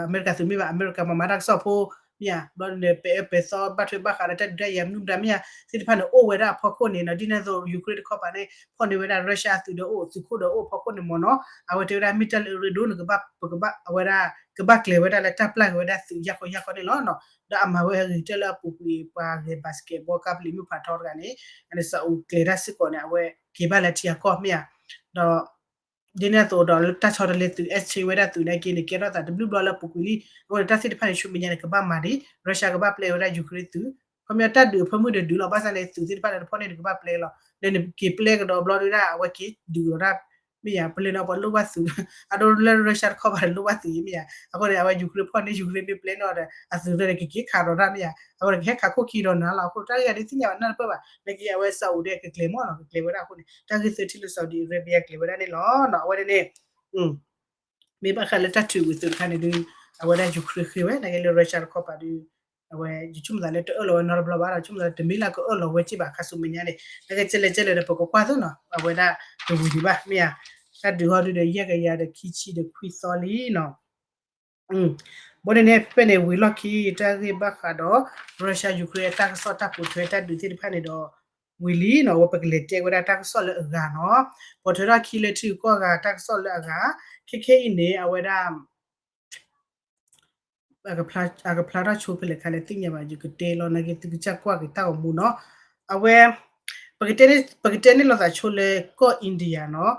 အမဲရကၤသုးမ့ၢ်ဘၣ် အမဲရကၤမၤမၤတၢ်ကစီၣ်ဖိမ့ၢ်ဧါ, ဘျီန့ၣ် ပဲာ်အၢပဲာ်သီ ဘၣ်ထွဲဘၣ်ဃးဒီးတၢ်ဒုးတၢ်ယၤမနုၤမတၤမ့ၢ်ဧါ သ့ၣ်တဖၣ်န့ၣ် အိၣ်ဝဲဒၣ်အဖီခိၣ်န့ၣ်နီၤ, ဒ်န့ၣ်အသိး Ukraine တခီပၤန့ၣ် ဖီၣ်န့ၢ်ဝဲဒၣ် Russia အသုးဒီးအိၣ် သုးခိၣ်ဒီးအိၣ်အဖီခိၣ်န့ၣ်မ့ၢ်နီၤ, အဝဲတဲဝဲဒၣ်မ့ၢ်တၢ်လၢအရ့ဒိၣ်န့ၣ် ကဘၣ် ပကဘၣ် အဝဲဒၣ် ကဘၣ်ကျဲၤဝဲဒၣ်လၢတၢ်ပျၢ်က့ၤဝဲဒၣ်သုးယၢ်ခီယၢ်ခီန့ၣ်လီၤနီၤ, ဒီးအမၤဝဲအဂ့ၤကတၢၢ်လၢအပူၤကွံာ် ပှၤဂဲၤ basketball ကါပလံၤမုၢ်ဖးထီတဂၤန့ၣ် အန့ၣ် Saudi ကျဲၤတၢ်စ့ၢ်ကီးန့ၣ် အဝဲက့ၤဘၣ်လၢထံအကီၢ်မ့ၢ်ဧါ, ဒီး ဒ်န့ၣ်အသိးဒီး တၢ်ဆီတလဲသုး exchange ဝဲဒၣ်သုးန့ၣ်က့န့ၣ် ကဲထီၣ်သးတဘျုးဘျီလၢအပူၤကွံာ်လံ, အဃိန့ၣ် တၢ်သ့ၣ်တဖၣ်န့ၣ် ဆူမဲာ်ညါန့ၣ် ကဘၣ်မၤဒံး Russia ကဘၣ်ပျဲဝဲဒၣ် Ukraine သုး, ခီပညီတၢ်ဒုးအဖၢမုၢ်ဒီးဒုးလီၤ ဘၣ်ဆၣ်န့ၣ် သုးသ့ၣ်တဖၣ်န့ၣ် တဖီၣ်န့ၣ် တကဘၣ်ပျဲလီၤ, လၢန့ၣ်က့ၤပျဲကဒီးဘျီဒုးဒၣ် အဝဲက့ၤဒုးလီၤဒၣ် မ့ၢ်ယၤ ပလၢန့ၣ်ပှၤလိၣ်ဘၣ်သုး, အဒိလၢ Russia တခီပၤန့ၣ်လိၣ်ဘၣ်သုးမ့ၢ်ယၤ, အဃိန့ၣ် အဝဲ Ukraine ဖီၣ်န့ၢ် Ukraine မ့ၢ်ပျဲန့ၣ်ဒီး အသုးသ့ၣ်န့ၣ် ကက့ၤခးဒီးတၢ်မ့ၢ်ယၤ, အဃိန့ၣ် ကဟဲခးခိၣ်ခံဒီးနၤလီၤ, အဃိတၢ်ဂ့ၢ်အံၤဒ်သ့ၣ်ညါဘၣ်နၢ်တပၢၢ်ဘၣ်, နာ်က့အဝဲ Saudi ဒီးကကျဲၤမ့ၢ်နီၤ ကကျဲၤဝဲဒၣ်အဃိန့ၣ် တၢ်ဂ့ၢ်သၢထံၣ်လၢ Saudi Arabia ကျဲၤဝဲဒၣ်န့ၣ်လီၤနီၤ, အဝဲန့ၣ်န့ၣ် မ့ၢ်ဘၣ်ဃးလၢတၢ်ထုးကွံာ်သုးတခါန့ၣ်ဒုး အဝဲဒၣ် Ukraine ဃ့ဝဲ နာ်က့လၢ Russia တခီပၤဒုး အဝဲ ယဆိကမိၣ်သးလၢတအၢၣ်လီၤဝဲနီတဘျီဘၣ်ဒီး ဆိကမိၣ်သးလၢ တမ့ၢ်လၢကအၢၣ်လီၤဝဲက့ၤဘၣ် ခါဆူမဲာ်ညါန့ၣ် နာ်က့ကဲလဲၣ်ကဲလဲၣ်ဒီး ပကကွၢ်သိးနီၤ အဝဲဒၣ်တဝံၤဒံးဘၣ် မ့ၢ်ဧါ, တၢ်ဒုးဟီဒုးဒီး ယဲၢ်ကယၤဒီးခံဆံဒီးခွံသီလံနီၤ ဘၣ်န့ၣ်န့ၣ် ဖဲန့ၣ်ဝံၤလီၢ်ခံ တၢ်ဂ့ၢ်ဘၣ်ဃးဒီး Russia Ukraine အတၢ်ကစီၣ်တၢ်ပိာ်ထွဲတၢ်ဒုးသ့ၣ်တဖၣ်န့ၣ်ဒီး ဝံၤလံနီၤ အဝဲပကလဲၤတဲဝဲဒၣ်တၢ်ကစီၣ်လၢအဂၤနီၤ, ပိာ်ထွဲထီၣ်ခံလၢထံဂုၤကီၢ်ဂၤတၢ်ကစီၣ်လၢအဂၤ, ခဲခဲအံၤန့ၣ် အဝဲဒၣ် အကဖျါထီၣ်ဆိဖဲလဲၣ်ခါလဲၣ်သ့ၣ်ညါဘၣ် ယကတဲလီၤ နာ်က့သုကစၢ်ကွၢ်က့ၤတၢ်ဂီၤမူနီၤ, အဝဲ ပကတဲန့ၢ် ပကတဲန့ၢ်လိာ်သးဆိလၢကီၢ် India နီၤ,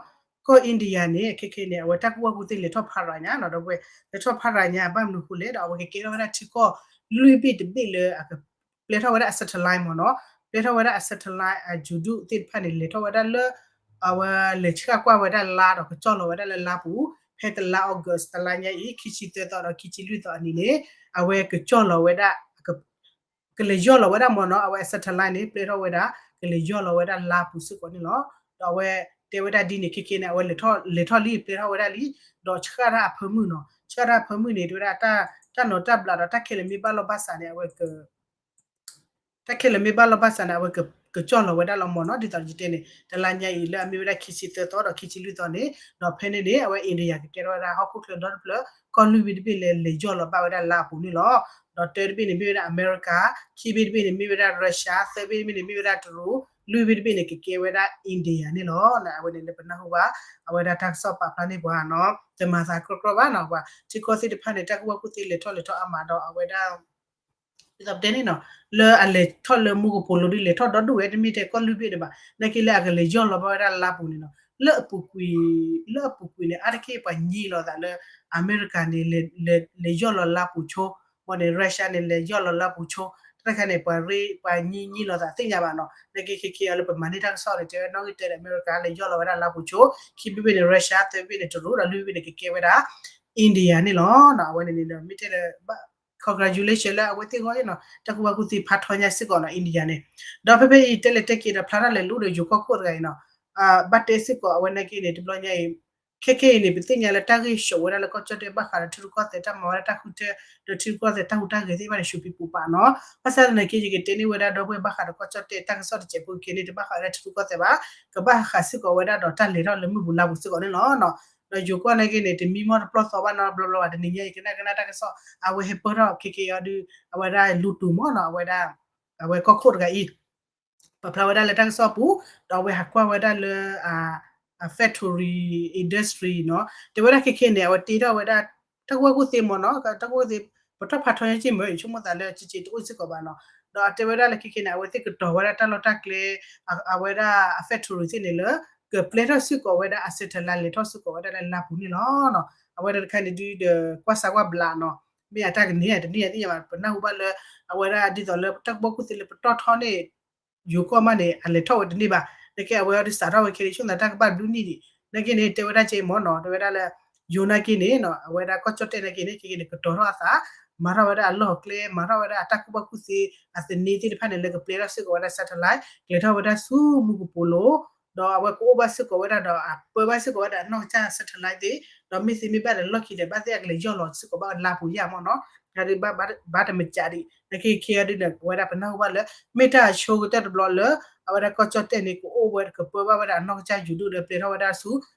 ကီၢ် India န့ၣ် ခဲခဲန့ၣ် အဝဲတၢ်ကူၣ်ဘၣ်ကူၣ်သ့လဲၤထီၣ်ဖးရၤညါနီၤ ဒီပုၢ်ဝဲၢ် လဲၤထီၣ်ဖးရၤညါ ဘၣ်မနုၤအဃိလဲၣ်ဒီး အဝဲကကဲထီၣ်ဝဲဒၣ်ထံကီၢ်လွံၢ်ဘ့ၣ်တဘ့ၣ်လၢအက ပျဲထီၣ်ဝဲဒၣ်အ satellite မ့ၢ်နီၤ, ပျဲထီၣ်ဝဲဒၣ်အ satellite အ ယူၤဒုၣ် သ့ၣ်တဖၣ်န့ၣ် လဲၤထီၣ်ဝဲဒၣ်လၢ အဝဲလဲၤဆှၣ်ကွၢ်ဝဲဒၣ်လါဒီးကကၠီၣ်လီၤဝဲဒၣ်လၢလါပူၤ, ဖဲတလါ August တလါညါအံၤ ခံဆံသၢသီဒီးခံဆံလွံၢ်သီအနံၤန့ၣ် အဝဲကကၠီၣ်လီၤဝဲဒၣ် ကလဲၤယီၢ်လီၤဝဲဒၣ်မ့ၢ်နီၤ, အဝဲအ satellite န့ၣ် ပျဲထီၣ်ဝဲဒၣ် ကလဲၤယီၢ်လီၤဝဲဒၣ်လါပူၤစ့ၢ်ကီးန့ၣ်လီၤ. ဒီးအဝဲတဲဝဲဒၣ်ဒ်န့ၣ် ခဲခဲန့ၣ် အဝဲလဲၤထီၣ် လဲၤထီၣ်လံ ပျဲထီၣ်ဝဲဒၣ်လံ, ဒီးဆှၣ်တၢ်အဖၢမုၢ်နီၤ, ဆှၣ်တၢ်အဖၢမုၢ်န့ၣ် တဲဝဲဒၣ် တၢ်နီၤတၢ်ဘျးဒီးတၢ်ခဲလၢာ်မ့ၢ်ဘၣ်လိာ်ဘၣ်စးန့ၣ် အဝဲက တၢ်ခဲလၢာ်မ့ၢ်ဘၣ်လိာ်ဘၣ်စးန့ၣ် အဝဲကကၠီၣ်လီၤဝဲဒၣ်လီၤမ့ၢ်နီၤ, ဒ်သိးယတဲန့ၣ် တလါညါအံၤ လၢအမ့ၢ်ဝဲဒၣ်ခံဆံသၢသီဒီးခံဆံလွံၢ်သီန့ၣ်, ဒီးဖဲန့ၣ်န့ၣ် အဝဲ India ကကဲထီၣ်ဝဲဒၣ်ဟီၣ်ခိၣ်ချၢဒီတဖျၢၣ် ကီၢ်လွံၢ်ဘ့ၣ်တဘ့ၣ်လၢလဲၤယီၢ်လီၤဘၣ်ဝဲဒၣ်လါအပူၤန့ၣ်လီၤ. ဒီးတၢတဘ့ၣ်န့ၣ်မ့ၢ်ဝဲဒၣ်အမဲရကၤ, ခံဘ့ၣ်တဘ့ၣ်န့ၣ်မ့ၢ်ဝဲဒၣ် Russia, သၢဘ့ၣ်တဘ့ၣ်န့ၣ်မ့ၢ်ဝဲဒၣ်တရူး, လွံၢ်ဘ့ၣ်တဘ့ၣ်န့ၣ် ကကဲဝဲဒၣ် India န့ၣ်လီၤ. အဝဲန့ၣ်လၢပနၢ်ဟူဘၣ် အဝဲဒၣ်တၢ်ကစီၣ်ပာ်ဖျါန့ၢ်ပှၤနီၤ, တမၤသးကြီကြီဘၣ်နီၤ, ပှၤထံကီၢ်သ့ၣ်တဖၣ်န့ၣ် တၢ်ကူၣ်ဘၣ်ကူၣ်သ့လဲၤထီၣ်လဲၤထီၣ်အါမးဒီးအဝဲဒၣ် ဒ်သိးပတဲန့ၣ်နီၤ, လၢအလဲၤထီၣ်လၢမူကပိာ်လိၤဒ်လဲၤထီၣ်ဒီဒူၣ်ဝဲ တမ့ၢ်ထဲကီၢ်လွံၢ်ဘ့ၣ်ဒံးဘၣ်, နာ်က့လၢအကလဲၤယီၢ်လီၤဘၣ်ဝဲဒၣ်လါပူၤန့ၣ်နီၤ, လၢအပူၤကွံာ်, လၢအပူၤကွံာ်န့ၣ် အါတက့ၢ်ပှၤညီလီၤသးလၢ အမဲရကၤန့ၣ် လဲၤယီၢ်လီၤလါပူၤဆိ, ဘၣ်န့ၣ် Russia န့ၣ် လဲၤယီၢ်လီၤလါပူၤဆိ, တၢ်တခါန့ၣ် ပှၤရ့ ပှၤညီညီလီၤသးသ့ၣ်ညါဘၣ်နီၤ, နာ်က့ခဲခဲအံၤလၢပမၤန့ၢ်တၢ်ကစီၣ်န့ၣ် တဲဝဲနီၣ်ဂံၢ်တဲဒီးအမဲရကၤလဲၤယီၢ်လီၤဝဲဒၣ်လါပူၤဆိ, ခံဘ့ၣ်ဘ့ၣ်န့ၣ် Russia, သၢဘ့ၣ်ဘ့ၣ်န့ၣ်တရူး ဒီးလွံၢ်ဘ့ၣ်ဘ့ၣ်န့ၣ် ကကဲဝဲဒၣ် India န့ၣ်လီၤ. အဝဲန့ၣ်န့ၣ်ဒီး မ့ၢ်တဲဒီး congratulation လၢအဝဲသ့ၣ်ဂီၢ်နီၤ, တၢ်ကူၣ်ဘၣ်ကူၣ်သ့ဖးထီညါစ့ၢ်ကီးနီၤ India န့ၣ်, ဒီးဖဲဖဲအံၤတဲလဲၤတဲက့ၤဒီးဖျါထီၣ်လဲၤလူဒီးယိၤကီၢ်ခိၣ်တဂၤအံၤနီၤ, ဘၣ်တဲစ့ၢ်ကီးအဝဲနာ်က့န့ၣ် တဘျီညါအံၤ, ခဲခဲအံၤန့ၣ် ပသ့ၣ်ညါလၢတၢ်ဂ့ၢ်ဆှိးဝဲဒၣ်လၢကီၢ်ကၠီၣ်တဲၣ်ဘၣ်ဃးဒီးထံရူၢ်ကီၢ်သဲးတၢ်မၤဝဲဒၣ်တၢ်ဃုထၢ, ဒီးထံရူၢ်ကီၢ်သဲးတၢ်ဟူးတၢ်ဂဲၤသ့ၣ်တဖၣ်န့ၣ် ဆူးဖံးပူၤပာ်နီၤ, ဘၣ်ဆၣ်သနာ်က့ ယကတဲန့ၢ်ဝဲဒၣ်ဒီပုၢ်ဝဲၢ်ဘၣ်ဃးဒီးကီၢ်ကၠီၣ်တဲၣ်တၢ်ကစီၣ်တစဲးဖိက့ၤန့ၣ် တဘၣ်ဃးဝဲဒၣ်ထံရူၢ်ကီၢ်သဲးဘၣ်, ကဘၣ်ဃးစ့ၢ်ကီးဝဲဒၣ်ဒီးတၢ်လဲၤထီၣ်လၢမုၢ်ပူၤလါပူၤစ့ၢ်ကီးန့ၣ်လီၤ. ဒီးယိၤကီၢ်နာ်က့န့ၣ် တမံမီၢ်တပျီၢ်သီဘၣ်နီတဘျီဘျီဘၣ်, တနံၤညါအံၤကနၣ်ကနၣ်တၢ်ကစီၣ် အဝဲဟဲပၢၢ်ထီၣ်ခဲခဲအံၤဒီး အဝဲဒၣ်လူၤတူာ်မီၢ်နီၤ, အဝဲဒၣ် အဝဲကီၢ်ခိၣ်တဂၤအံၤ ပာ်ဖျါဝဲဒၣ်လၢတၢ်ကစီၣ်ပူၤ, ဒီးအဝဲဟးကွၢ်ဝဲဒၣ်လၢ အ factory industry နီၤ, တဲဝဲဒၣ်ခဲခဲန့ၣ် အဝဲတ့ထီၣ်ဝဲဒၣ် တၢ်ကူၣ်ဘၣ်ကူၣ်သ့မီၢ်နီၤ, တၢ်ကူၣ်ဘၣ်ကူၣ်သ့ ပတီၢ်ဖးထီညါက့မ့ၢ် ဆိကမိၣ်သးလၢကက့တအိၣ်စ့ၢ်ကီးဘၣ်နီၤ, ဒီးအတဲဝဲဒၣ်လၢခဲခဲန့ၣ် အဝဲသ့ၣ်ကတီၤဝဲဒၣ်တၢ်လီၢ်တၢ်ကျဲ အဝဲဒၣ်အ factory သ့ၣ်န့ၣ်လၢ ကပျဲထီၣ်စ့ၢ်ကီးဝဲဒၣ်အ satellite လဲၤထီၣ်စ့ၢ်ကီးဝဲဒၣ်လၢလါပူၤန့ၣ်လီၤ. အဝဲဒၣ်တခါန့ၣ်ဒုးဒီး ကွၢ်စးကွၢ်ဘျးနီၤ, မ့ၢ်အတၢ်ကန့ၢ်တန့ၢ်အသ့ၣ်ညါဘၣ်, ပနၢ်ဟူဘၣ်လၢ အဝဲဒၣ်ဒ်သိးလၢတၢ်ကူၣ်ဘၣ်ကူၣ်သ့လၢပတီၢ်ထီန့ၣ် ယိၤကီၢ်မးန့ၣ် အလဲၤထီၣ်ဝဲတန့ၢ်ဘၣ်, နာ်က့အဝဲအီၤဒုးစးထီၣ်ဝဲခဲအံၤ ဆိကမိၣ်သးတၢ်ကဘၣ်ဘျုးနံၣ်ဒံး, နာ်က့န့ၣ် တဲဝဲဒၣ်က့မီၢ်နီၤ, တဲဝဲဒၣ်လၢ ယိၤနာ်က့န့ၣ်နီၤ, အဝဲဒၣ်ကီၢ်ကၠီၣ်တဲၣ်နာ်က့န့ၣ် ခဲက့န့ၣ် ကတီၤထီၣ်အသး, မၤထီၣ်ဝဲဒၣ်အလီၢ်အကျဲ, မၤထီၣ်ဝဲဒၣ်အတၢ်ကူၣ်ဘၣ်ကူၣ်သ့ အသန့သ့ၣ်တဖၣ်န့ၣ် လၢကပျဲထီၣ်စ့ၢ်ကီးဝဲဒၣ် satellite ကျဲၤထီၣ်ဝဲဒၣ်ဆူမူကပိာ်လိၤ, ဒီးအဝဲကအိၣ်ဘၣ်စ့ၢ်ကီးဝဲဒၣ်ဒီး အပၢဘၣ်စ့ၢ်ကီးဝဲဒၣ်အနီၢ်ကစၢ် satellite သ့ၣ်, ဒီးမ့ၢ်သ့မ့ၢ်ဘၣ်ဒီးလီၢ်ခံဒီး ဘၣ်သ့ၣ်အကလဲၤယီၢ်လီၤစ့ၢ်ကီးဘၣ်လါပူၤယါမီၢ်နီၤ, ဘၣ်တမ့ၢ်ကးဒံး, နာ်က့ခဲအံၤဒုးဒီး အဝဲဒၣ်ပနၢ်ဟူဘၣ်လၢ မ့ၢ်တၢ်အဆိကတၢၢ်တဘျီလၢ အဝဲဒၣ်ကီၢ်ကၠီၣ်တဲၣ်န့ၣ် ကအိၣ်ဝဲကပၢဘၣ်ဝဲဒၣ်အနီၢ်ကစၢ်ယိၤဒိၣ်ဒီးပျဲထီၣ်ဝဲဒၣ်ဆူ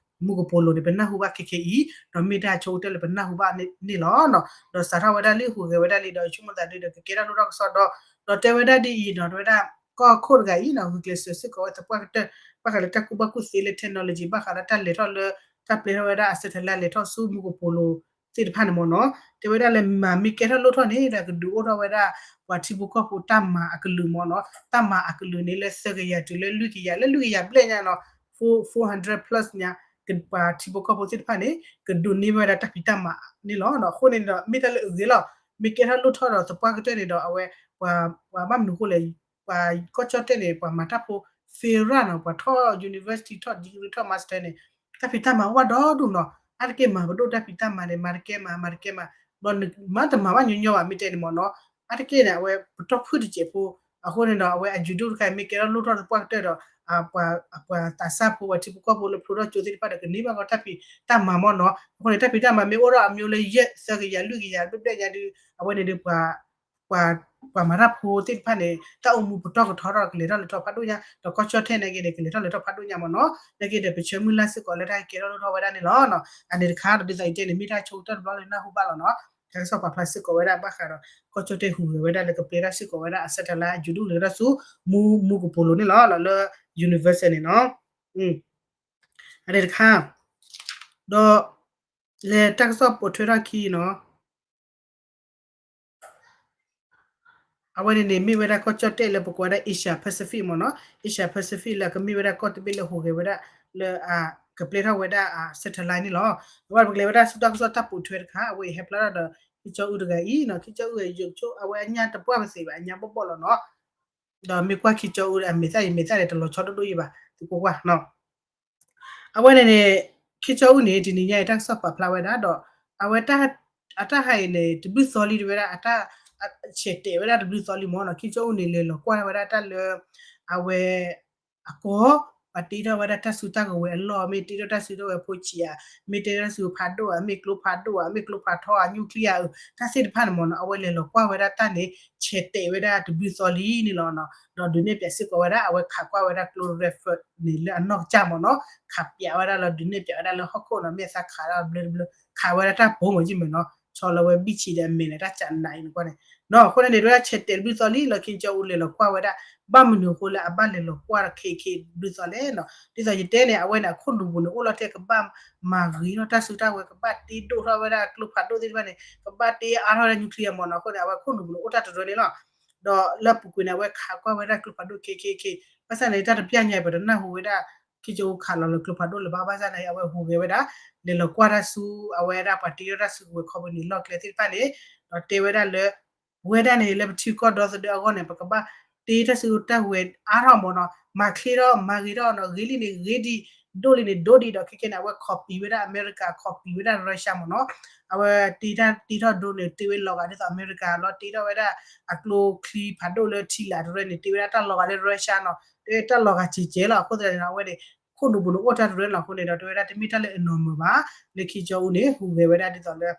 မူကပိာ်လိၤန့ၣ် ပနၢ်ဟူဘၣ်ခဲခဲအံၤ, ဒီးမ့ၢ်တၢ်အဆိကတၢၢ်လၢပနၢ်ဟူဘၣ်န့ၣ်လီၤ. ဒီးစးထီၣ်ဝဲဒၣ်လံဟူးဂဲၤဝဲဒၣ်လံဒီး ဆိကမိၣ်သးဒုးဒီး ကကဲထီၣ်လိၣ်ထီၣ်ကစီဒီ, ဒီးတဲဝဲဒၣ်ဒ်အံၤနီၤ, တဲဝဲဒၣ် ကီၢ်ခိၣ်တဂၤအံၤနီၤ ဂုာ်ကျဲးစၢးစ့ၢ်ကီးဝဲသပှၢ်ကတၢၢ် ဘၣ်ဃးလၢတၢ်ကူၣ်ဘၣ်ကူၣ်သ့လၢ technology ဘၣ်ဃးဒီးတၢ်လဲၤထီၣ်လၢ တၢ်ပျဲထီၣ်ဝဲဒၣ်အ satellite လဲၤထီၣ်ဆူမူကပိာ်လိၤသ့ၣ်တဖၣ်န့ၣ်မီၢ်နီၤ, တဲဝဲဒၣ်လၢမၤမ့ၢ်ကဲထီၣ်လိၣ်ထီၣ်န့ၣ်ဒီး ကဒုးအိၣ်ထီၣ်ဝဲဒၣ် ပှၤထံဖိကီၢ်ဖိတၢ်မၤအကလုာ်မီၢ်နီၤ, တၢ်မၤအကလုာ်န့ၣ်လၢ သၢကယၤတုၤလၢလွံၢ်ကယၤ, လၢလွံၢ်ကယၤဘျဲၣ်ညါနီၤ, four, four hundred plus ညါ, ပှၤထံဖိကီၢ်ဖိသ့ၣ်တဖၣ်န့ၣ် ကဒိးန့ၢ်ဝဲဒၣ်တၢ်ဖံးတၢ်မၤန့ၣ်လီၤ. အဃိန့ၣ်ဒီး မ့ၢ်တၢ်လၢအဂ့ၤလီၤ, မ့ၢ်ကဲထီၣ်လိၣ်ထီၣ်ဒီးသပှၢ်ကတၢၢ်န့ၣ်ဒီး အဝဲ ပှၤ ပှၤဘၣ်မနုၤအဃိလဲၣ်, ပှၤကီၢ်ကၠီၣ်တဲၣ်န့ၣ် ပှၤမၤတၢ်ဖိ သ့ရၣ်နီၤ, ပှၤထီၣ် university ထီၣ် degree ထီၣ် master န့ၣ် တၢ်ဖံးတၢ်မၤအိၣ်ဘၣ်ဒီဒူၣ်နီၤ, အါတက့ၢ်မၤပဒိၣ်တၢ်ဖံးတၢ်မၤန့ၣ် မၤတကဲမး မၤတကဲမး, ဘျီနမၤတမၤဘၣ်ညီညီဘၣ် မ့ၢ်တဲန့ၣ်မီၢ်နီၤ, အါတက့ၢ်န့ၣ် အဝဲပတီၢ်ဖုၣ်တစဲးဖိ, အဃိန့ၣ်ဒီး အဝဲအယုၤဒိၣ်တခါမ့ၢ်ကဲထီၣ်လိၣ်ထီၣ်သပှၢ်ကတၢၢ်ဒီး ပှၤသးစၢ်ဖိ ပှၤထံဖိကီၢ်ဖိလၢဖျိထီၣ်ကၠိသ့ၣ်တဖၣ်ဒီး ကန့ၢ်ဘၣ်ကီးတၢ်ဖံးတၢ်မၤမီၢ်နီၤ, အဃိန့ၣ် တၢ်ဖံးတၢ်မၤမ့ၢ်အိၣ်ထီၣ်အမျိုးလၢယဲၢ် သၢကယၤ လွံၢ်ကယၤ ဘျဲၣ်ဘျဲၣ်ညါဒုး အဝဲန့ၣ်ဒုး ပှၤ ပှၤမၤတၢ်ဖိသ့ၣ်တဖၣ်န့ၣ် တၢ်အိၣ်မူပတီၢ်ကထီထီၣ် ကလဲၤထီၣ်လဲၤထီၣ်ဖးဒိၣ်ညါ, ဒီးကီၢ်ကၠီၣ်တဲၣ်နာ်က့န့ၣ် ကလဲၤထီၣ်လဲၤထီၣ်ဖးဒိၣ်ညါမီၢ်နီၤ, နာ်က့ဒီး ပဆၢမုၢ်လၢ်စ့ၢ်ကီးလၢတၢ်ကဲထီၣ်လိၣ်ထီၣ်ဝဲဒၣ်န့ၣ်လီၤ. အန့ၣ်တခါဒီး ဒ်သိးယတဲန့ၣ် မ့ၢ်တၢ်ဆိကတၢၢ်တဘျီလၢနၢ်ဟူဘၣ်လီၤနီၤ, တၢ်ကစီၣ်ပာ်ဖျါစ့ၢ်ကီးဝဲဒၣ်ဘၣ်ဃးဒီး ကီၢ်ကၠီၣ်တဲၣ်ဟူးဂဲၤဝဲဒၣ်လၢကပျဲထီၣ်စ့ၢ်ကီးဝဲဒၣ်အ satellite အယုၤဒိၣ်လဲၤထီၣ်ဆူ မူ မူကပိာ်လိၤန့ၣ်လီၤ, လၢ universal န့ၣ်နီၤ, အန့ၣ်တခါ ဒီး လဲၤတၢ်ကစီၣ်ပိာ်ထွဲထီၣ်ခံနီၤ အဝဲန့ၣ်န့ၣ် မ့ၢ်ဝဲဒၣ်ကီၢ်ကၠီၣ်တဲၣ်လၢပကိးဝဲဒၣ် Asia Pacific မ့ၢ်နီၤ, Asia Pacific လၢကမ့ၢ်ဝဲဒၣ်ကီၢ်တဘ့ၣ်လၢဟူးဂဲၤဝဲဒၣ်လၢ ကပျဲထီၣ်ဝဲဒၣ်အ satellite န့ၣ်လီၤ. အဝဲပကလဲၤဝဲဒၣ်ဆူတၢ်ကစီၣ်တၢ်ပိာ်ထွဲတခါ အဝဲအံၤဟဲဖျါထီၣ်ဒီး ခံကၠီအူတဂၤအံၤနီၤ, ခံကၠီအူအံၤ ယိးဆိ အဝဲအညၣ်တပှၢ်ပသ့ဘၣ် အညၣ်ဘီၣ်ဘီၣ်လီၤနီၤ. ဒီးမ့ၢ်ကွၢ်ခံကၠီအူဒီး အမဲာ်သၣ်အံၤ မဲာ်သၣ်န့ၣ် တလီၤဆီဒိၣ်ဒိၣ်အံၤဘၣ် သုကွၢ်ကွၢ်နီၤ. အဝဲန့ၣ်န့ၣ် ခံကၠီအူန့ၣ် တနံၤညါအံၤ တၢ်ကစီၣ်ပာ်ဖျါဝဲဒၣ်ဒီး အဝဲ အတၢ်ဟးအံၤန့ၣ် တဘျုးသီလံ တဲဝဲဒၣ် အတၢ်ဆဲးတဲာ်ဝဲဒၣ်တဘျုးသီလံမ့ၢ်နီၤ, ခံကၠီအူန့ၣ် လဲၤလီၤကွၢ်ဝဲဒၣ်တၢ်လၢ အဝဲ အကီၢ် ပှၤတ့ထီၣ်ဝဲဒၣ်တၢ်စုတၢ်ကဝဲၤအလီၢ် မ့ၢ်တ့ထီၣ်တၢ်စုတၢ်ကဝဲၤဖိဆံးဧါ, မ့ၢ်တ့ထီၣ်တၢ်စုဖးဒိၣ်ဧါ, မ့ၢ်ကျိဖးဒိၣ်ဧါ, မ့ၢ်ကျိဖးထီဧါ, nuclear ဧါ, တၢ်သ့ၣ်တဖၣ်န့ၣ်မ့ၢ်နီၤ, အဝဲလဲၤလီၤကွၢ်ဝဲဒၣ်တၢ်န့ၣ် ဆဲးတဲာ်ဝဲဒၣ်တဘျုးသီလံန့ၣ်လီၤနီၤ. ဒီးဒုးနဲၣ်ပၠးစ့ၢ်ကီးဝဲဒၣ် အဝဲခးကွၢ်ဝဲဒၣ်ကျိ refer န့ၣ်လၢအနီၢ်ကစၢ်မ့ၢ်နီၤ, ခးပၠးဝဲဒၣ်လီၤ ဒုးနဲၣ်ပၠးဝဲဒၣ်လၢဟီၣ်ခိၣ်နီၤ, မ့ၢ်အသးခးဒၣ်ဘျၢတဘျၢ ခးဝဲဒၣ်တၢ်ပိာ်မ့ၢ်ကမ့ၢ်နီၤ, ဆီလီၤဝဲဘံၣ်ဆံးဒီးအမဲာ်န့ၣ် တၢ်ကးနးအံၤန့ၣ်ကွၢ်န့ၣ် အဃိန့ၣ်န့ၣ် တဝဲဒၣ်ဆဲးတဲာ်တဘျုးသီလံလီၤ Kim Jong Un လဲၤလီၤကွၢ်ဝဲဒၣ် ဘၣ်မနုၤအဃိလၢအဘၣ်လဲၤလီၤကွၢ်ခဲခဲတဘျုးသီလဲၣ်နီၤ. ဒ်သိးယတဲန့ၣ် အဝဲန့ၣ် အခိၣ်နူာ်ပူၤန့ၣ် အိၣ်လီၤထဲကဘၣ်မၤဂ့ၤထီၣ်တၢ်စုတၢ်ဝဲၤ ကဘၣ်တ့ဒိၣ်ထီၣ်ဝဲဒၣ်ကျိဖးဒိၣ်သ့ၣ်တဖၣ်န့ၣ် ကဘၣ်တ့အါထီၣ်ဝဲဒၣ် nuclear မ့ၢ်နီၤ. အဃိန့ၣ် အဝဲအခိၣ်နူာ်ပူၤန့ၣ် အိၣ်တၢ်တရၢန့ၣ်လီၤ. ဒီးလၢအပူၤကွံာ်န့ၣ် အဝဲခးကွၢ်ဝဲဒၣ်ကျိဖးဒိၣ်ခဲခဲခဲ ဘၣ်ဆၣ်န့ၣ် တၢ်တပျၢ်ညါအံၤ ပတနၢ်ဟူဝဲဒၣ် Kim Jong Un ခးလီၤလၢကျိဖးဒိၣ်လၢၤဘၣ်. ဘၣ်ဆၣ်န့ၣ် အဝဲဟူးဂဲၤဝဲဒၣ် လဲၤလီၤကွၢ်တၢ်ဆူ အဝဲဒၣ်ပှၤတ့ထီၣ်တၢ်စုကဝဲၤ company လီၢ်ကျဲသ့ၣ်တဖၣ်န့ၣ် ဒီးတဲဝဲဒၣ်လၢ ပဝဲဒၣ်န့ၣ် လၢပထံကီၢ်ဒီသဒၢအဂီၢ်န့ၣ် ပကဘၣ်တ့တၢ်စုတၢ်ဝဲၤအါထီၣ်မ့ၢ်နီၤ, မၤချ့ထီၣ် မၤဂ့ၤထီၣ်နီၤ, ဂ့ၤလံန့ၣ်ဂ့ၤဒံး, ဒိၣ်လံန့ၣ်ဒိၣ်ဒံးဒီး ခဲခဲန့ၣ် အဝဲ copy ဝဲဒၣ် အမဲရကၤ copy ဝဲဒၣ် Russia မ့ၢ်နီၤ. အဝဲတ့တၢ်တ့ထီၣ်ဒိၣ်န့ၣ် တ့ဝဲလီၤဂာ်ဒ်သိးအမဲရကၤလီၤ, တ့ထီၣ်ဝဲဒၣ်အကျိချံဖးဒိၣ်လၢထံလာ်တရၢန့ၣ် တ့ဝဲဒၣ်တၢ်လီၤဂာ်လၢ Russia နီၤ, တ့တၢ်လီၤဂာ်စဲးကဲးလီၤ. အဃိသတးန့ၣ် အဝဲန့ၣ် ခိၣ်နူာ်ပူၤန့ၣ်အိၣ်တၢ်တရၢလီၤ. အဃိန့ၣ်ဒီး တဝဲဒၣ်တမ့ၢ်တၢ်လၢအနီၢ်မုာ်ဘၣ်, လၢခံကၠီအူန့ၣ် ဟူးဂဲၤဝဲဒၣ်ဒ်သိးလၢ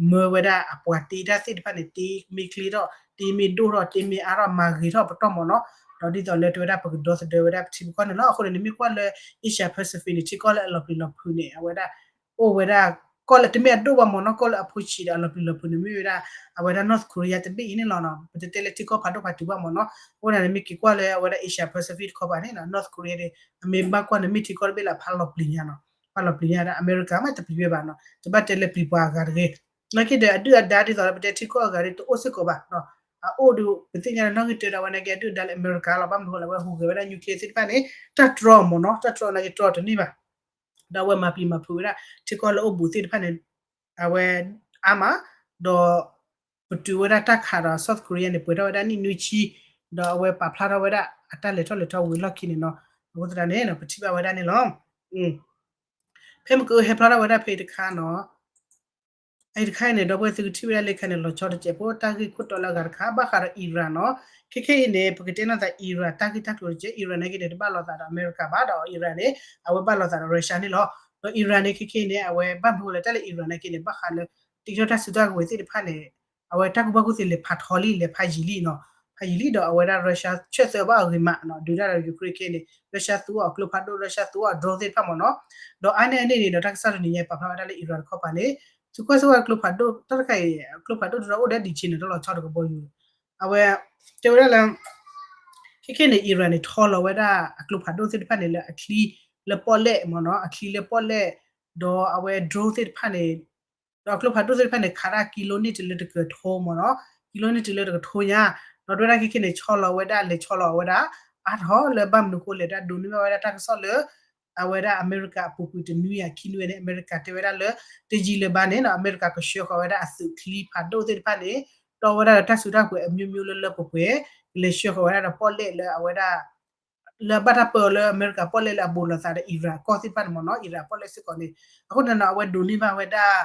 မၢဝဲဒၣ်အပှၤတ့တၢ်သ့ၣ်တဖၣ်န့ၣ် တ့မ့ၢ်ချ့ထီၣ်, တ့မ့ၢ်ဒိၣ်ထီၣ်, တ့မ့ၢ်အါထီၣ်, မၤဂ့ၤထီၣ်ပတီၢ်မ့ၢ်နီၤ. ဒီးဒ်သိးလၢတဝဲဒၣ်ပကဒီသဒၢဝဲဒၣ်ပထံပကီၢ်န့ၣ်လီၤ. အဃိန့ၣ် နမ့ၢ်ကွၢ်လၢ Asia Pacific န့ၣ် ထံကီၢ်လၢအလီၤပျံၤလီၤဖုးန့ၣ် အဝဲဒၣ် အိၣ်ဝဲဒၣ် ကီၢ်လၢတမ့ၢ်အဒိၣ်ဘၣ်မ့ၢ်နီၤ, ကီၢ်လၢအဖိဆံးဒီးအလီၤပျံၤလီၤဖုးန့ၣ် မ့ၢ်ဝဲဒၣ် အဝဲဒၣ် North Korea တဘ့ၣ်အံၤန့ၣ်လီၤနီၤ. ပတတဲလၢထံကီၢ်ဖးဒိၣ်ဖးတုၤဘၣ်မ့ၢ်နီၤ. အဃိန့ၣ် နမ့ၢ်က့ၤကွၢ်လၢအဝဲဒၣ် Asia Pacific တခီပၤန့ၣ် North Korea န့ၣ် အမ့ၢ်ဘၣ်ကွၢ်န့ၣ် မ့ၢ်ထံကီၢ်တဘ့ၣ်လၢအဖးလီၤပျံၤညါနီၤ, ဖးလီၤပျံၤညါဒီး အမဲရကၤမ့ၢ်တပျံၤဝဲဘၣ်နီၤ. တဘၣ်တဲလၢပျံၤပှၤအဂၤတဂ့ၤ. နာ်က့ဒီး အဒုၣ်အဒါဒ်သိးလၢပတဲထံကီၢ်အဂၤန့ၣ် တအိၣ်စ့ၢ်ကီးဘၣ်နီၤ. အအိၣ်ဒီး ပသ့ၣ်ညါလၢနီၣ်ဂံၢ်တၢဒီး အဝဲနာ်က့အဒုၣ်အဒါလၢအမဲရကၤလီၤ. ဘၣ်မနုၤအဃိလၢအဝဲဟူးဂဲၤဝဲဒၣ် nuclear သ့ၣ်တဖၣ်န့ၣ် တၢ်တြီမ့ၢ်နီၤ, တၢ်တြီနာ်က့တြီတန့ၢ်ဘၣ်. ဒီးအဝဲမၤပျံၤမၤဖုးဝဲဒၣ် ထံကီၢ်လၢအိၣ်ဘူးသ့ၣ်တဖၣ်န့ၣ် အဝဲအါမး, ဒီးပတုာ်ဝဲဒၣ်တၢ်ခးဒီး South Korea န့ၣ် ပှဲၤထီၣ်ဝဲဒၣ်နံၣ်နွံဆံ, ဒီးအဝဲပာ်ဖျါထီၣ်ဝဲဒၣ်အတၢ်လဲၤထီၣ်လဲၤထီဝံၤလီၢ်ခံန့ၣ်နီၤ. အဃိသတးန့ၣ် ပထံၣ်ဘၣ်ဝဲဒၣ်န့ၣ်လီၤ. ဖဲမ့ၢ်ကဟဲဖျါထီၣ်ဝဲဒၣ်ဖဲအံၤတခါနီၤ, အံၤတခါအံၤန့ၣ် ဒီပုၢ်ဝဲၢ်သုကထံၣ်ဝဲဒၣ်လၢခါန့ၣ် လီၤဆီတစဲးဖိ တၢ်ဂ့ၢ်ခိၣ်တီလၢအဂၤတခါ ဘၣ်ဃးဒီး Iran နီၤ. ခဲခဲအံၤန့ၣ် ပကတဲနီၢ်သး Iran တၢ်ဂ့ၢ်တၢ်ကျိၤတကဲး, Iran နာ်က့န့ၣ် တဘၣ်လိာ်သးဒီးအမဲရကၤဘၣ်, ဒီး Iran န့ၣ် အဝဲဘၣ်လိာ်သးဒီး Russia န့ၣ်လီၤ. ဒီး Iran န့ၣ် ခဲခဲအံၤန့ၣ် အဝဲဘၣ်မနုၤလဲၣ် တၢ်လၢ Iran နာ်က့န့ၣ် ဘၣ်ဃးလၢ တ့ထီၣ်တၢ်စုတၢ်ကဝဲၤသ့ၣ်တဖၣ်န့ၣ် အဝဲတၢ်ကူၣ်ဘၣ်ကူၣ်သ့လဲၤဖးထီလံ လဲၤဖးယံာ်လံနီၤ, ဖးယံာ်လံဒီးအဝဲဒၣ် Russia ဆၢသၢဘၣ်အဂ့ၤမးနီၤ, ဒုးတၢ်ဒီး Ukraine ခဲအံၤန့ၣ် Russia သူအီၤကျိဖးဒိၣ် Russia သူအီၤ drone သ့ၣ်တဖၣ်မ့ၢ်နီၤ. ဒီးအါန့ၢ်အန့ၣ်န့ၣ်ဒီး တၢ်ကစီၣ်တနံၤညါအံၤ ပာ်ဖျါဝဲဒၣ်လၢ Iran တခီပၤန့ၣ် သုကွၢ်စ့ၢ်ကီးကျိဖးဒိၣ် တၢ်တခါအံၤ ကျိဖးဒိၣ်တရၢအိၣ်ဒီး ဒံးဆ့န့ၣ် တၢ်လီၤဆီတကဘီယူၤ အဝဲ တဲဝဲဒၣ်လၢ ခဲခဲန့ၣ် Iran န့ၣ် ထီလီၤဝဲဒၣ်အကျိဖးဒိၣ်သ့ၣ်တဖၣ်န့ၣ် လၢအချံလၢပီၣ်လဲၣ်မ့ၢ်နီၤ, အချံလၢပီၣ်လဲၣ်, ဒီးအဝဲ drone သ့ၣ်တဖၣ်န့ၣ် ဒီးအကျိဖးဒိၣ်သ့ၣ်တဖၣ်န့ၣ် ခးဒၣ်ကံလိနံၣ်တုၤလၢတကထိမ့ၢ်နီၤ, ကံလိနံၣ်တုၤလၢတကထိညါ, ဒီးတဝဲဒၣ်ခဲခဲန့ၣ် ဆီလီၤဝဲဒၣ် လဲၤဆီလီၤဝဲဒၣ် အါထီၣ်လၢဘၣ်မနုၤအဃိလဲၣ် ဒိးန့ၢ်ဘၣ်ဝဲဒၣ်တၢ်ကစီၣ်လၢ အဝဲဒၣ်အမဲရကၤအပူၤကွံာ်တနွံအံၤ ခံနွံန့ၣ် အမဲရကၤတဲဝဲဒၣ်လၢ တယံာ်လၢၤဘၣ်န့ၣ်နီၤ အမဲရကၤကဆှၢဃီၤဝဲဒၣ်အသုးချံဖးဒိၣ်သ့ၣ်တဖၣ်န့ၣ် တီၢ်ဝဲဒၣ်လၢတၢ်စုတၢ်ကဝဲၤအမျိုးမျိုးလၢလၢပှဲၤပှဲၤ ကလဲၤဆှၢဃီၤဝဲဒၣ်ဒီးပီၣ်လဲၣ်လၢအဝဲဒၣ် လၢအဘၣ်တၢ်ပၢအီၤလၢအမဲရကၤပီၣ်လဲၣ်လၢအဘူးလိာ်သးဒီး Iran အကီၢ်သ့ၣ်တဖၣ်န့ၣ်မ့ၢ်နီၤ, Iran ပီၣ်လဲၣ်စ့ၢ်ကီးန့ၣ် အဃိန့ၣ်နီၤ အဝဲဒိးန့ၢ်ဘၣ်ဝဲဒၣ်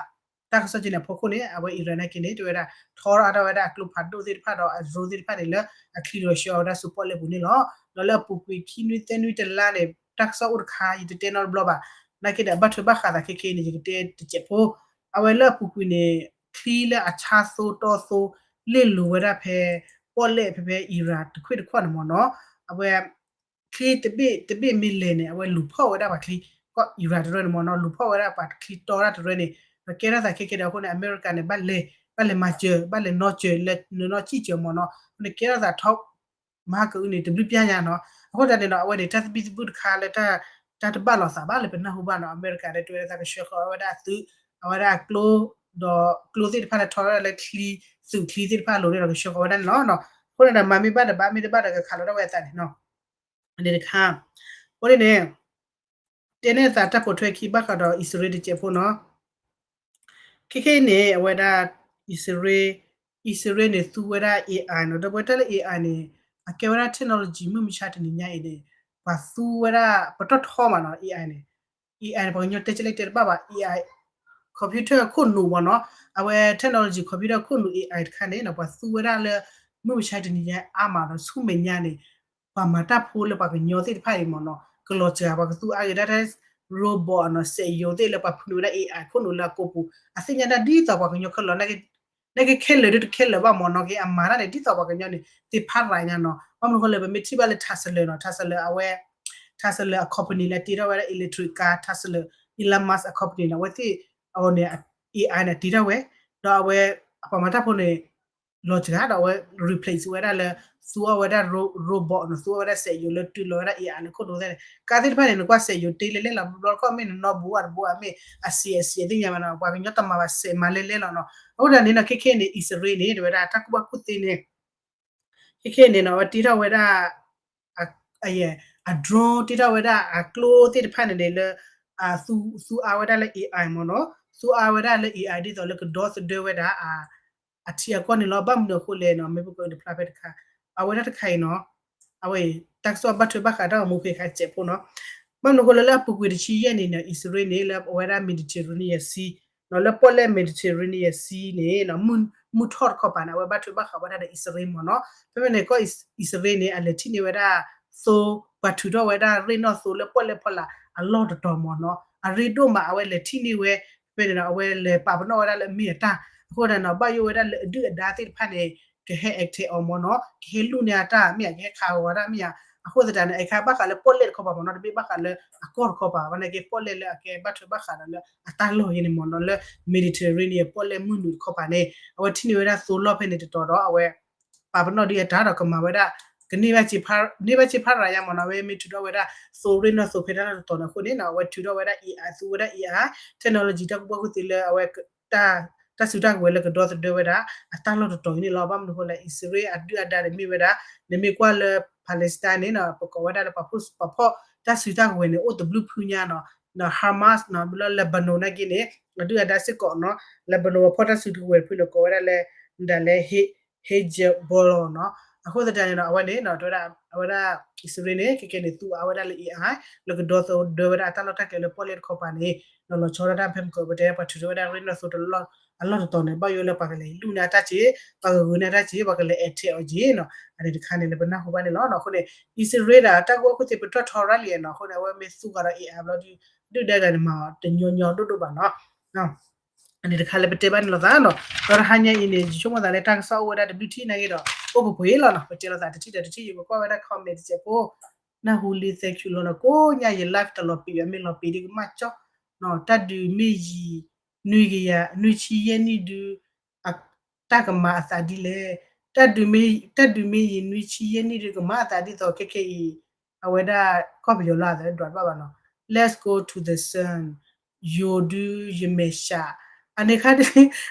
တၢ်ကစီၣ်က့န့ၣ်အဖီခိၣ်န့ၣ် အဝဲ Iran နာ်က့န့ၣ် တဲဝဲဒၣ် ထီထီၣ်အါထီၣ်ဝဲဒၣ်အကျိဖးဒိၣ်သ့ၣ်တဖၣ်ဒီးအ drone သ့ၣ်တဖၣ်န့ၣ် လၢအချံဒီးဆှၢအီၤဝဲဒၣ်ဆူပီၣ်လဲၣ်ပူၤန့ၣ်လီၤ. ဒီးလၢအပူၤကွံာ်ခံနွံသၢနွံတလါန့ၣ် တၢ်ကစီၣ်အိၣ်တခါ ယတတဲနီတဘျီဘၣ်, နာ်က့ဒီးအဘၣ်ထွဲဘၣ်ဃးသးခဲခဲအံၤန့ၣ် ယကတဲတစဲးဖိ အဝဲလၢအပူၤကွံာ်န့ၣ် ချံလၢအဆါသိတီသိ လ့ၣ်လိၤဝဲဒၣ်ဖဲ ပီၣ်လဲၣ်ဖဲဖဲ Iran တခွ့ၣ်တခီၣ်န့ၣ်မ့ၢ်နီၤ, အဝဲ ချံတဘ့ၣ်တဘ့ၣ်မ့ၢ်လဲၤန့ၣ် အဝဲလူၤဖီၣ်ဝဲဒၣ်ပှၤချံ ကီၢ် Iran တရၢန့ၣ်မ့ၢ်နီၤ, လူၤဖီၣ်ဝဲဒၣ်ပှၤချံတီတၢ်တရၢန့ၣ်, ဒီးကဲထီၣ်သးခဲခဲဒီးအဃိန့ၣ် အမဲရကၤန့ၣ် ဘၣ်လဲၤ ဘၣ်လဲၤမၤစၢၤ ဘၣ်လဲၤနီၣ်စၢၤလၢနီၢ်နီၢ်စံၣ်စၢၤမ့ၢ်နီၤ, အဃိန့ၣ်ကဲထီၣ်သးထီ မဟါကအုန့ၣ် တဘျုးပျၢ်ညါနီၤ, အဃိသတးန့ၣ်ဒီး အဝဲန့ၣ် တၢ်သဘံၣ်သဘုၣ်တခါလၢ တၢ်တဘၣ်လိာ်သးဘၣ်လၢပနၢ်ဟူဘၣ်နီၤ, အမဲရကၤဒီးတဲဝဲဒၣ်သးကဆှၢဃီၤဝဲဒၣ်အသုး အဝဲဒၣ်အကျိ ဒီးကျိသ့ၣ်တဖၣ်လၢထီဝဲဒၣ်လၢချံ သုးချံသ့ၣ်တဖၣ်အလိၤန့ၣ်ဒီးကဆှၢဃီၤဝဲဒၣ်န့ၣ်လီၤ. အဃိန့ၣ်ဒီးမၤမ့ၢ်ဘၣ်တဘၣ် မ့ၢ်တဘၣ်ဒီးကခးလီၤဒၣ်ဝဲအသးန့ၣ်နီၤ, န့ၣ်တခါ, အဃိန့ၣ်န့ၣ် တဲန့ၢ်သးတၢ်ပိာ်ထွဲခံဘၣ်ဃးဒီးအံၣ်စရ့လးတစဲးဖိနီၤ, ခဲခဲအံၤန့ၣ် အဝဲဒၣ် အံၣ်စရ့လး အံၣ်စရ့လးန့ၣ် သူဝဲဒၣ် AI နီၤ, ဒီးပဝဲတၢ်လၢ AI န့ၣ် အကဲဝဲဒၣ် technology မုၢ်မဆါတနံၤညါအံၤန့ၣ် ပှၤသူဝဲဒၣ် ပတီၢ်ထီမးနီၤ AI န့ၣ်, AI န့ၣ် ပှၤကညီတဲကလဲၣ်တဲတဘၣ်ဘၣ် AI computer အခိၣ်နူာ်မ့ၢ်နီၤ, အဝဲ technology computer အခိၣ်နူာ် AI တခါန့ၣ်နီၤ ပှၤသူဝဲဒၣ်လၢ မုၢ်မဆါတနံၤညါအါမးဒီးဆူမဲာ်ညါန့ၣ် ပှၤမၤတၢ်ဖိလၢပှၤကညီသ့ၣ်တဖၣ်အံၤမ့ၢ်နီၤ ကလီၤစှၤ ပှၤကသူအါဂ့ၤဒၣ်တၢ် robot နီၤ စက်ရုပ်သ့ၣ်လၢပှၤဖုးန့ၢ်ဝဲဒၣ် AI ခိၣ်နူာ်လၢအကိာ်ပူၤ အသ့ၣ်ညါဒၣ်ဒ်သိးပှၤကညီခဲလၢာ် နာ်က့ခဲလၢာ်ဒီးတခဲလၢာ်ဘၣ်မ့ၢ်နီၤ က့အမၤတၢ်န့ၣ် ဒ်သိးပှၤကညီန့ၣ် သ့ၣ်ဖးရၤညါနီၤ, ဘၣ်မနုၤဃိလဲၣ် ပမ့ၢ်ထံၣ်ဘၣ်လၢ Tesla နီၤ Tesla အဝဲ Tesla အ company လၢတ့ထီၣ်ဝဲဒၣ် electric car Tesla Elon Musk အ company န့ၣ် အဝဲသ့ၣ်အဝဲန့ၣ် AI န့ၣ်တ့ထီၣ်ဝဲ ဒီးအဝဲ အပှၤမၤတၢ်ဖိန့ၣ် လီၤစှၤဒီးအဝဲ replace ဝဲဒၣ်လၢ သူအီၣ်ဝဲဒၣ် robot နီၤ, သူအီၣ်ဝဲဒၣ်စက်ရုပ်လၢတုၤလီၤဝဲဒၣ် AI လၢခိၣ်ဒိသဲန့ၣ်, ကါသ့ၣ်တဖၣ်န့ၣ် နကွၢ်စက်ရုပ်တ့လဲၤလဲၤလီၤ, ဘျီတခီၣ်မ့ၢ်နနီၢ်ဘူးအတဘူးအမ့ၢ်အစံးအစံးသ့ၣ်ညါဘၣ်နီၤ, ပှၤကညီတမၤဘၣ်စဲးမၤလဲၤလဲၤလီၤနီၤ. အဃိဒၣ်န့ၣ်နီၤ ခဲခဲန့ၣ် အံၣ်စရ့လးန့ၣ် တဝဲဒၣ်တၢ်ကူၣ်ဘၣ်ကူၣ်သ့န့ၣ် ခဲခဲန့ၣ်နီၤ အဝဲတ့ထီၣ်ဝဲဒၣ် အ drone တ့ထီၣ်ဝဲဒၣ်အကျိသ့ၣ်တဖၣ်န့ၣ်န့ၣ်လၢ သူအါဝဲဒၣ်လၢ AI မ့ၢ်နီၤ, သူအါဝဲဒၣ်လၢ AI ဒ်သိးလၢကဒီသဒၢဝဲဒၣ် အထံအကီၢ်န့ၣ်လီၤ. ဘၣ်မနုၤအဃိလဲၣ်နီၤ, မ့ၢ်ပကတဖျါဖဲတခါ အဝဲဒၣ်တခါအံၤနီၤ, အဝဲအံၤ တၢ်ကစီၣ်ဘၣ်ထွဲဘၣ်ဃးတၢ်ဂီၤမူဖဲခါစဲးဖိနီၤ. ဘၣ်မနုၤအဃိလၢလၢအပူၤကွံာ်တဆံယဲၢ်န့ၣ်နီၤ အံၣ်စရ့လးန့ၣ် လၢအဝဲဒၣ် Mediterranean Sea နီၤ, လၢပီၣ်လဲၣ် Mediterranean Sea န့ၣ်နီၤ မုၢ်ထီၣ်တခီပၤန့ၣ် အဝဲဘၣ်ထွဲဘၣ်ဃးဝဲဒၣ်ဒီးအံၣ်စရ့လးမ့ၢ်နီၤ. ဖဲဖဲန့ၣ်ကီၢ်အံၣ်စရ့လးန့ၣ် အလဲၤထံၣ်န့ၢ်ဝဲဒၣ်သိ ပှၤထုးထီၣ်ဝဲဒၣ်ရ့ၣ်နီၣ်သိလၢပီၣ်လဲၣ်ဖီလာ်အလီၢ်တတီၤမ့ၢ်နီၤ, အရ့ဒိၣ်မး အဝဲလဲၤထံၣ်န့ၢ်ဝဲ ဖဲန့ၣ်နီၤ အဝဲလဲၤပာ်ပနီၣ်ဝဲဒၣ်လၢအမ့ၢ်အတၢ် အဃိဒၣ်နီၤ ဘၣ်ယိၣ်ဝဲဒၣ်လၢအဒုၣ်အဒါသ့ၣ်တဖၣ်န့ၣ် ကဟဲ attack အီၤမ့ၢ်နီၤ, ကဟဲလူၢ်န့ၢ်အတၢ်မ့ၢ်ဧါ, ကဟဲခးဂီၤတၢ်မ့ၢ်ဧါ, အဃိသတးန့ၣ် အခါဘၣ်ဃးလၢပီၣ်လဲၣ်တခီပၤမ့ၢ်နီၤ, တမ့ၢ်ဘၣ်ဃးလၢအကီၢ်တခီပၤဘၣ်န့ၣ်က့ ပီၣ်လဲၣ်လၢအကဲဘၣ်ထွဲဘၣ်ဃးဒီးလၢအတၢ်လီၢ်ယဲန့ၣ်မ့ၢ်နီၤ, လၢ Mediterranean ပီၣ်လဲၣ်မုၢ်နုာ်တခီပၤန့ၣ် အဝဲထံၣ်န့ၢ်ဝဲဒၣ်သိလီၢ်ဖဲန့ၣ်တတီၤဒီး အဝဲ ပာ်ပနီၣ်ဒ်အတၢ်ဒီးကမၤဝဲဒၣ် ကန့ၢ်ဘၣ်စ့ဖး န့ၢ်ဘၣ်စ့ဖးရၤယါမ့ၢ်နီၤ, အဝဲမ့ၢ်ထုးထီၣ်ဝဲဒၣ်သိရ့ၣ်နီၣ်သိဖဲတၢ်လီၢ်တတီၤန့ၣ်အဃိန့ၣ်နီၤ အဝဲထုးထီၣ်ဝဲဒၣ် AI သူဝဲဒၣ် AI technology တၢ်ကူၣ်ဘၣ်ကူၣ်သ့လၢအဝဲ တၢ်စုတၢ်ကဝဲၤလၢကဒီသဒၢဝဲဒၣ် အတၢ်လီၢ်တတီၤအံၤန့ၣ်လီၤ. ဘၣ်မနုၤအဃိလဲၣ် အံၣ်စရ့လးအဒုၣ်အဒါန့ၣ်မ့ၢ်ဝဲဒၣ် နမ့ၢ်ကွၢ်လၢ Palestine န့ၣ်နီၤ ပကိးဝဲဒၣ်လၢပှၤဖှီၣ်ပှၤဖှီၣ်တၢ်စုတၢ်ကဝဲၤန့ၣ် အိၣ်တဘျုးဖုညါနီၤ, Hamas နီၤ လၢ Lebanon နာ်က့န့ၣ် အဒုၣ်အဒါစ့ၢ်ကီးနီၤ, Lebanon ပှၤဖှီၣ်တၢ်စုတၢ်ကဝဲၤတဖုန့ၣ် ကိးဝဲဒၣ်လၢ မတၤလဲၣ် Hezbollah နီၤ. အဃိသတးန့ၣ်ဒီး အဝဲန့ၣ် အဝဲဒၣ် အံၣ်စရ့လးန့ၣ် ခဲကဲန့ၣ် သူအါဝဲဒၣ်လၢ AI လၢကဒီသဒၢဝဲဒၣ်အတၢ်လီၢ်တၢ်ကျဲလၢပီၣ်လဲၣ်တခီပၤန့ၣ် ဒီးလီၤဆီဒၣ်တၢ်ဖဲမုၢ်ကီၢ်ပတဲပှၤထုးထီၣ်ဝဲဒၣ်ရ့ၣ်နီၣ်သိတလီၢ် အလီၢ်တတီၤန့ၣ် ဘၣ်ယိၣ်လၢပှၤကလဲၤလူၢ်န့ၢ်အတၢ်စ့, ပှၤကဂုာ်န့ၢ်အတၢ်စ့, ပှၤကလဲၤ attack အီၤက့နီၤ. အန့ၣ်တခါန့ၣ် လၢပနၢ်ဟူဘၣ်န့ၣ်လီၤ. အဃိန့ၣ် အံၣ်စရ့လးဒီးတၢ်ကူၣ်ဘၣ်ကူၣ်သ့ပတီၢ်ထီရၣ်လံနီၤ. အဃိန့ၣ် အဝဲမ့ၢ်သူဃီၤဒီး AI ဘျီဒုး ဒုၣ်ဒါဂၤန့ၣ်မၤအီၤ တညီညီဒိၣ်ဒိၣ်ဘၣ်နီၤ. အန့ၣ်တခါလၢပတဲဘၣ်န့ၣ်လိာ်သးနီၤ. ဒီးတဟါညါအံၤန့ၣ် ယဆိကမိၣ်သးလၢတၢ်ကစီၣ်အိၣ်ဝဲဒၣ်တဘျုးထံၣ်နာ်က့ဒီး အိၣ်ပှဲၤပှဲၤလီၤနီၤ. ပတဲလိာ်သးတထံၣ်ဒီးတထံၣ် ယကကွၢ်ဝဲဒၣ် comment တစဲးဖိ နၢ်ဟူလံ thank you လီၤနီၤ. ကိးညါယ live တလီၤပံာ်ဘၣ် မ့ၢ်လီၤပံာ်ဒ်ကမၣ်ကၠီနီၤ. တၢ်ဒုးမ့ၢ်ယံာ် နွံကယၤ နွံဆံယဲၢ်နံၣ်ဒုး တၢ်ကမၤအသးဒ်လဲၣ်. တၢ်ဒုးမ့ၢ် တၢ်ဒုးမ့ၢ်ယံာ် နွံဆံယဲၢ်နံၣ်ဒုး ကမၤအသးဒ်သိးခဲခဲအံၤ အဝဲဒၣ်ကီၢ်ပယီၤလၢအသးဒွးတဘၣ်ဘၣ်နီၤ. Let's go to the sun ယိၤဒုးယမဲာ်ဆှး အန့ၣ်ခါဒ်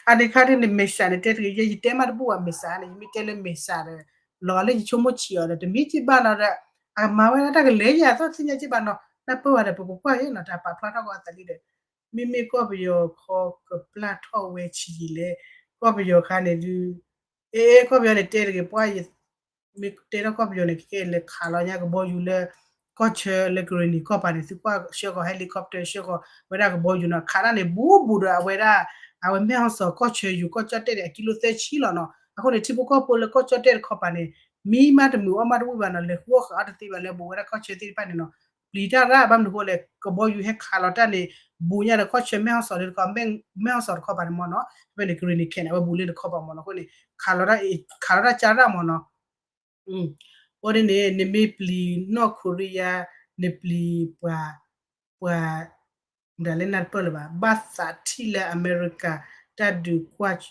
အန့ၣ်ခါဒ်န့ၣ် မဲာ်ဆှးန့ၣ် တဲတဂ့ၤ ယဲယတဲမးတဘူၣ်ဘၣ် မဲာ်ဆှးန့ၣ် ယမ့ၢ်တဲလၢမဲာ်ဆှးဒီး လီၤဂာ်လၢယဆိကမိၣ်ဆံးအီၤဒီး တမ့ၢ်က့ဘၣ်နီၤဒီး အကမၤဝဲဒၣ်တၢ်ကလဲၤယၤသီၣ်သ့ၣ်ညါက့ဘၣ်နီၤ. နၢ်ပၢၢ်ဝဲဒီး ပကကွၢ်က့ၤနီၤ တၢ်ပာ်ဖျါထီၣ်ကီးအသးလံဒီး မ့မ့ၢ်ကီၢ်ပယီၤခီကပျၢ်ထီၣ်ဝဲဆံးယံာ်လဲၣ်. ကီၢ်ပယီၤခါန့ၣ်ဒုး အဲ ကီၢ်ပယီၤန့ၣ် တဲတဂ့ၤ ပှၤ မ့ၢ်တဲထီၣ်ကီၢ်ပယီၤန့ၣ် ကကဲလဲၤခးလီၤညါကဘီယူၤလၢ ကီၢ်ဆၢလၢကရ့ၣ်နံၤကီၢ်ပၤန့ၣ် သုကွၢ်ဆှၢဃီၤ helicopter ဆှၢဃီၤဝဲဒၣ်ကဘီယူၤနီၤ ခးတၢ်န့ၣ် ဘူးဘူးဒီးအဝဲဒၣ် အဝဲမဲၢ်ဟီၣ်စီၤကီၢ်ဆၢယူၤကီၢ်ကၠီၣ်တဲၣ်န့ၣ် အကံလိသၢဆံလီၤနီၤ. အဃိန့ၣ် ထံဖိကီၢ်ဖိလၢကီၢ်ကၠီၣ်တဲၣ်တခီပၤန့ၣ် မံမးတမုာ်အီၣ်မးတဝံၣ်ဘၣ်နီၤ လဲၤဃုအီၣ်ဃးအီၣ်တသ့ဘၣ်လၢဘူးဝဲဒၣ်ကီၢ်ဆၢသ့ၣ်တဖၣ်န့ၣ်နီၤ ပျံၤတၢ်ရၣ် ဘၣ်မနုၤအဃိလဲၣ် ကဘီယူၤဟဲခးလီၤတၢ်န့ၣ် ဘူးညါဒီးကီၢ်ဆၢမဲၢ်ဟီၣ်စီၤလၢတခီ မဲၢ်ဟီၣ်စီၤတခီပၤန့ၣ်မ့ၢ်နီၤ ဖဲဖဲန့ၣ် ကရ့ၣ်နံၤခဲန့ၣ် အဝဲဘူးလၢတခီပၤမ့ၢ်နီၤ အဃိန့ၣ် ခးလီၤတၢ် ခးလီၤတၢ်ကၢ်ရၣ်မ့ၢ်နီၤ အဃိန့ၣ်န့ၣ် နမ့ၢ်ပျံၤနီၢ်ခိရံယါ နပျံၤပှၤ ပှၤ မတၤလဲၣ်နၢ်တပၢၢ်လၢၤဘၣ် ဘၣ်သးထံၣ်လၢအမဲရကၤ တၢ်ဒုးကွၢ်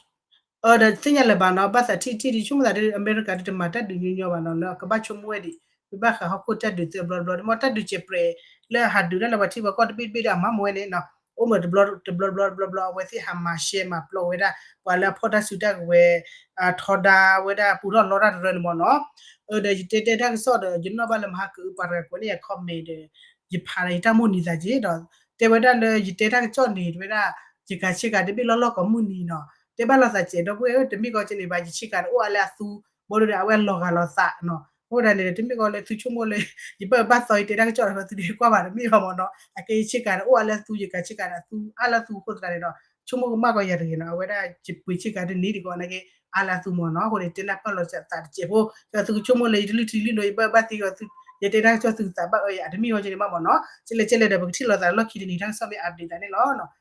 အဒီးသ့ၣ်ညါလၢၤဘၣ်နီၤ ဘၣ်သးထံၣ်ထံၣ်ဒ်ဆိကမိၣ်သးဒ်အမဲရကၤဒ်တမၤတၢ်ဒုးညီညီဘၣ်နီၤ လၢအကဘၣ်ဆိကမိၣ်ဝဲဒံး မ့ၢ်ဘၣ်ဃးဟီၣ်ခိၣ်တၢ်ဒုးသၢဘျီတဘျီ မ့ၢ်တၢ်ဒုးစဲးပြဲး လၢဟးဒုးတၢ်လၢပှၤထံပှၤကီၢ်တဘ့ၣ်တဘ့ၣ်ဒီးအမၤမ့ၢ်ဝဲန့ၣ်နီၤ အိၣ်မးတဘျီတဘျီတဘျီတဘျီ အဝဲသ့ၣ်ဟးမၤရှဲမၤပျီဝဲဒၣ် ပှၤလၢအဖီၣ်တၢ်စုတၢ်ကဝဲၤ ထီဒါဝဲဒၣ်ပူၤထီၣ်လီတၢ်တရၢန့ၣ်မ့ၢ်နီၤ ဒီးယတဲတဲတၢ်ကစီၣ်ဒီး ယနီၣ်ဘၣ်လၢမဟါကအုပှၤတဂၤကွဲးန့ၢ်ယၤ comment ဒီး ယဖးဒီးယတၢ်မိၣ်နံၤသးက့ဒီး တဲဝဲဒၣ်လၢယတဲတၢ်ကစီၣ်န့ၣ် တဲဝဲဒၣ် ယကၤဆ့ကၤတဘ့ၣ်လီၢ်လီၢ်ကိးမုၢ်နံၤနီၤ တဲဘၣ်လိာ်သးစဲးဒီပုၢ်ဝဲၢ်ဧၢ တမ့ၢ်ကီးက့န့ၣ်ဘၣ် ယဆ့ကၤန့ၣ်အိၣ်အါလၢအသူ ဘၣ်ဒီးအဝဲအလီၤဂာ်လိာ်သးနီၤ အဃိဒၣ်န့ၣ် တမ့ၢ်ကီးလၢသုဆိကမိၣ်လၢ ယဘၣ်ဘၣ်သီယတဲတၢ်ကစီၣ်ဒီးသုတကွၢ်ဘၣ်တမ့ၢ်ဘၣ်မ့ၢ်နီၤ အကဲယဆ့ကၤန့ၣ်အိၣ်အါလၢအသူ ယကၤဆ့ကၤန့ၣ်အသူအါလၢအသူအဃိသတးန့ၣ်ဒီး ဆိကမိၣ်ကမၣ်ကီးယၤတဂ့ၤနီၤ အဝဲဒၣ်ယပှ့ၤဆ့ကၤတန့ၢ်ဒံးကီးနာ်က့ အါလၢအသူမ့ၢ်နီၤ အဃိန့ၣ် တဲနၢ်ပၢၢ်လိာ်သးတစဲးဖိ ဒီးသုကဆိကမိၣ်လၢယတလုၢ်ထံလုၢ်နိ ယဘၣ်ဘၣ်သံကီး ယတဲတၢ်ကစီၣ်သုကသးဘၣ်အၢယၤ တမ့ၢ်ဝဲက့န့ၣ်ဘၣ်မ့ၢ်နီၤ ကလဲၣ်ကလဲၣ်ဒီးပကထံၣ်လိာ်သးလီၢ်ခံတနံၤတၢ်ကစီၣ်မ့ၢ် update သးန့ၣ်လီၤ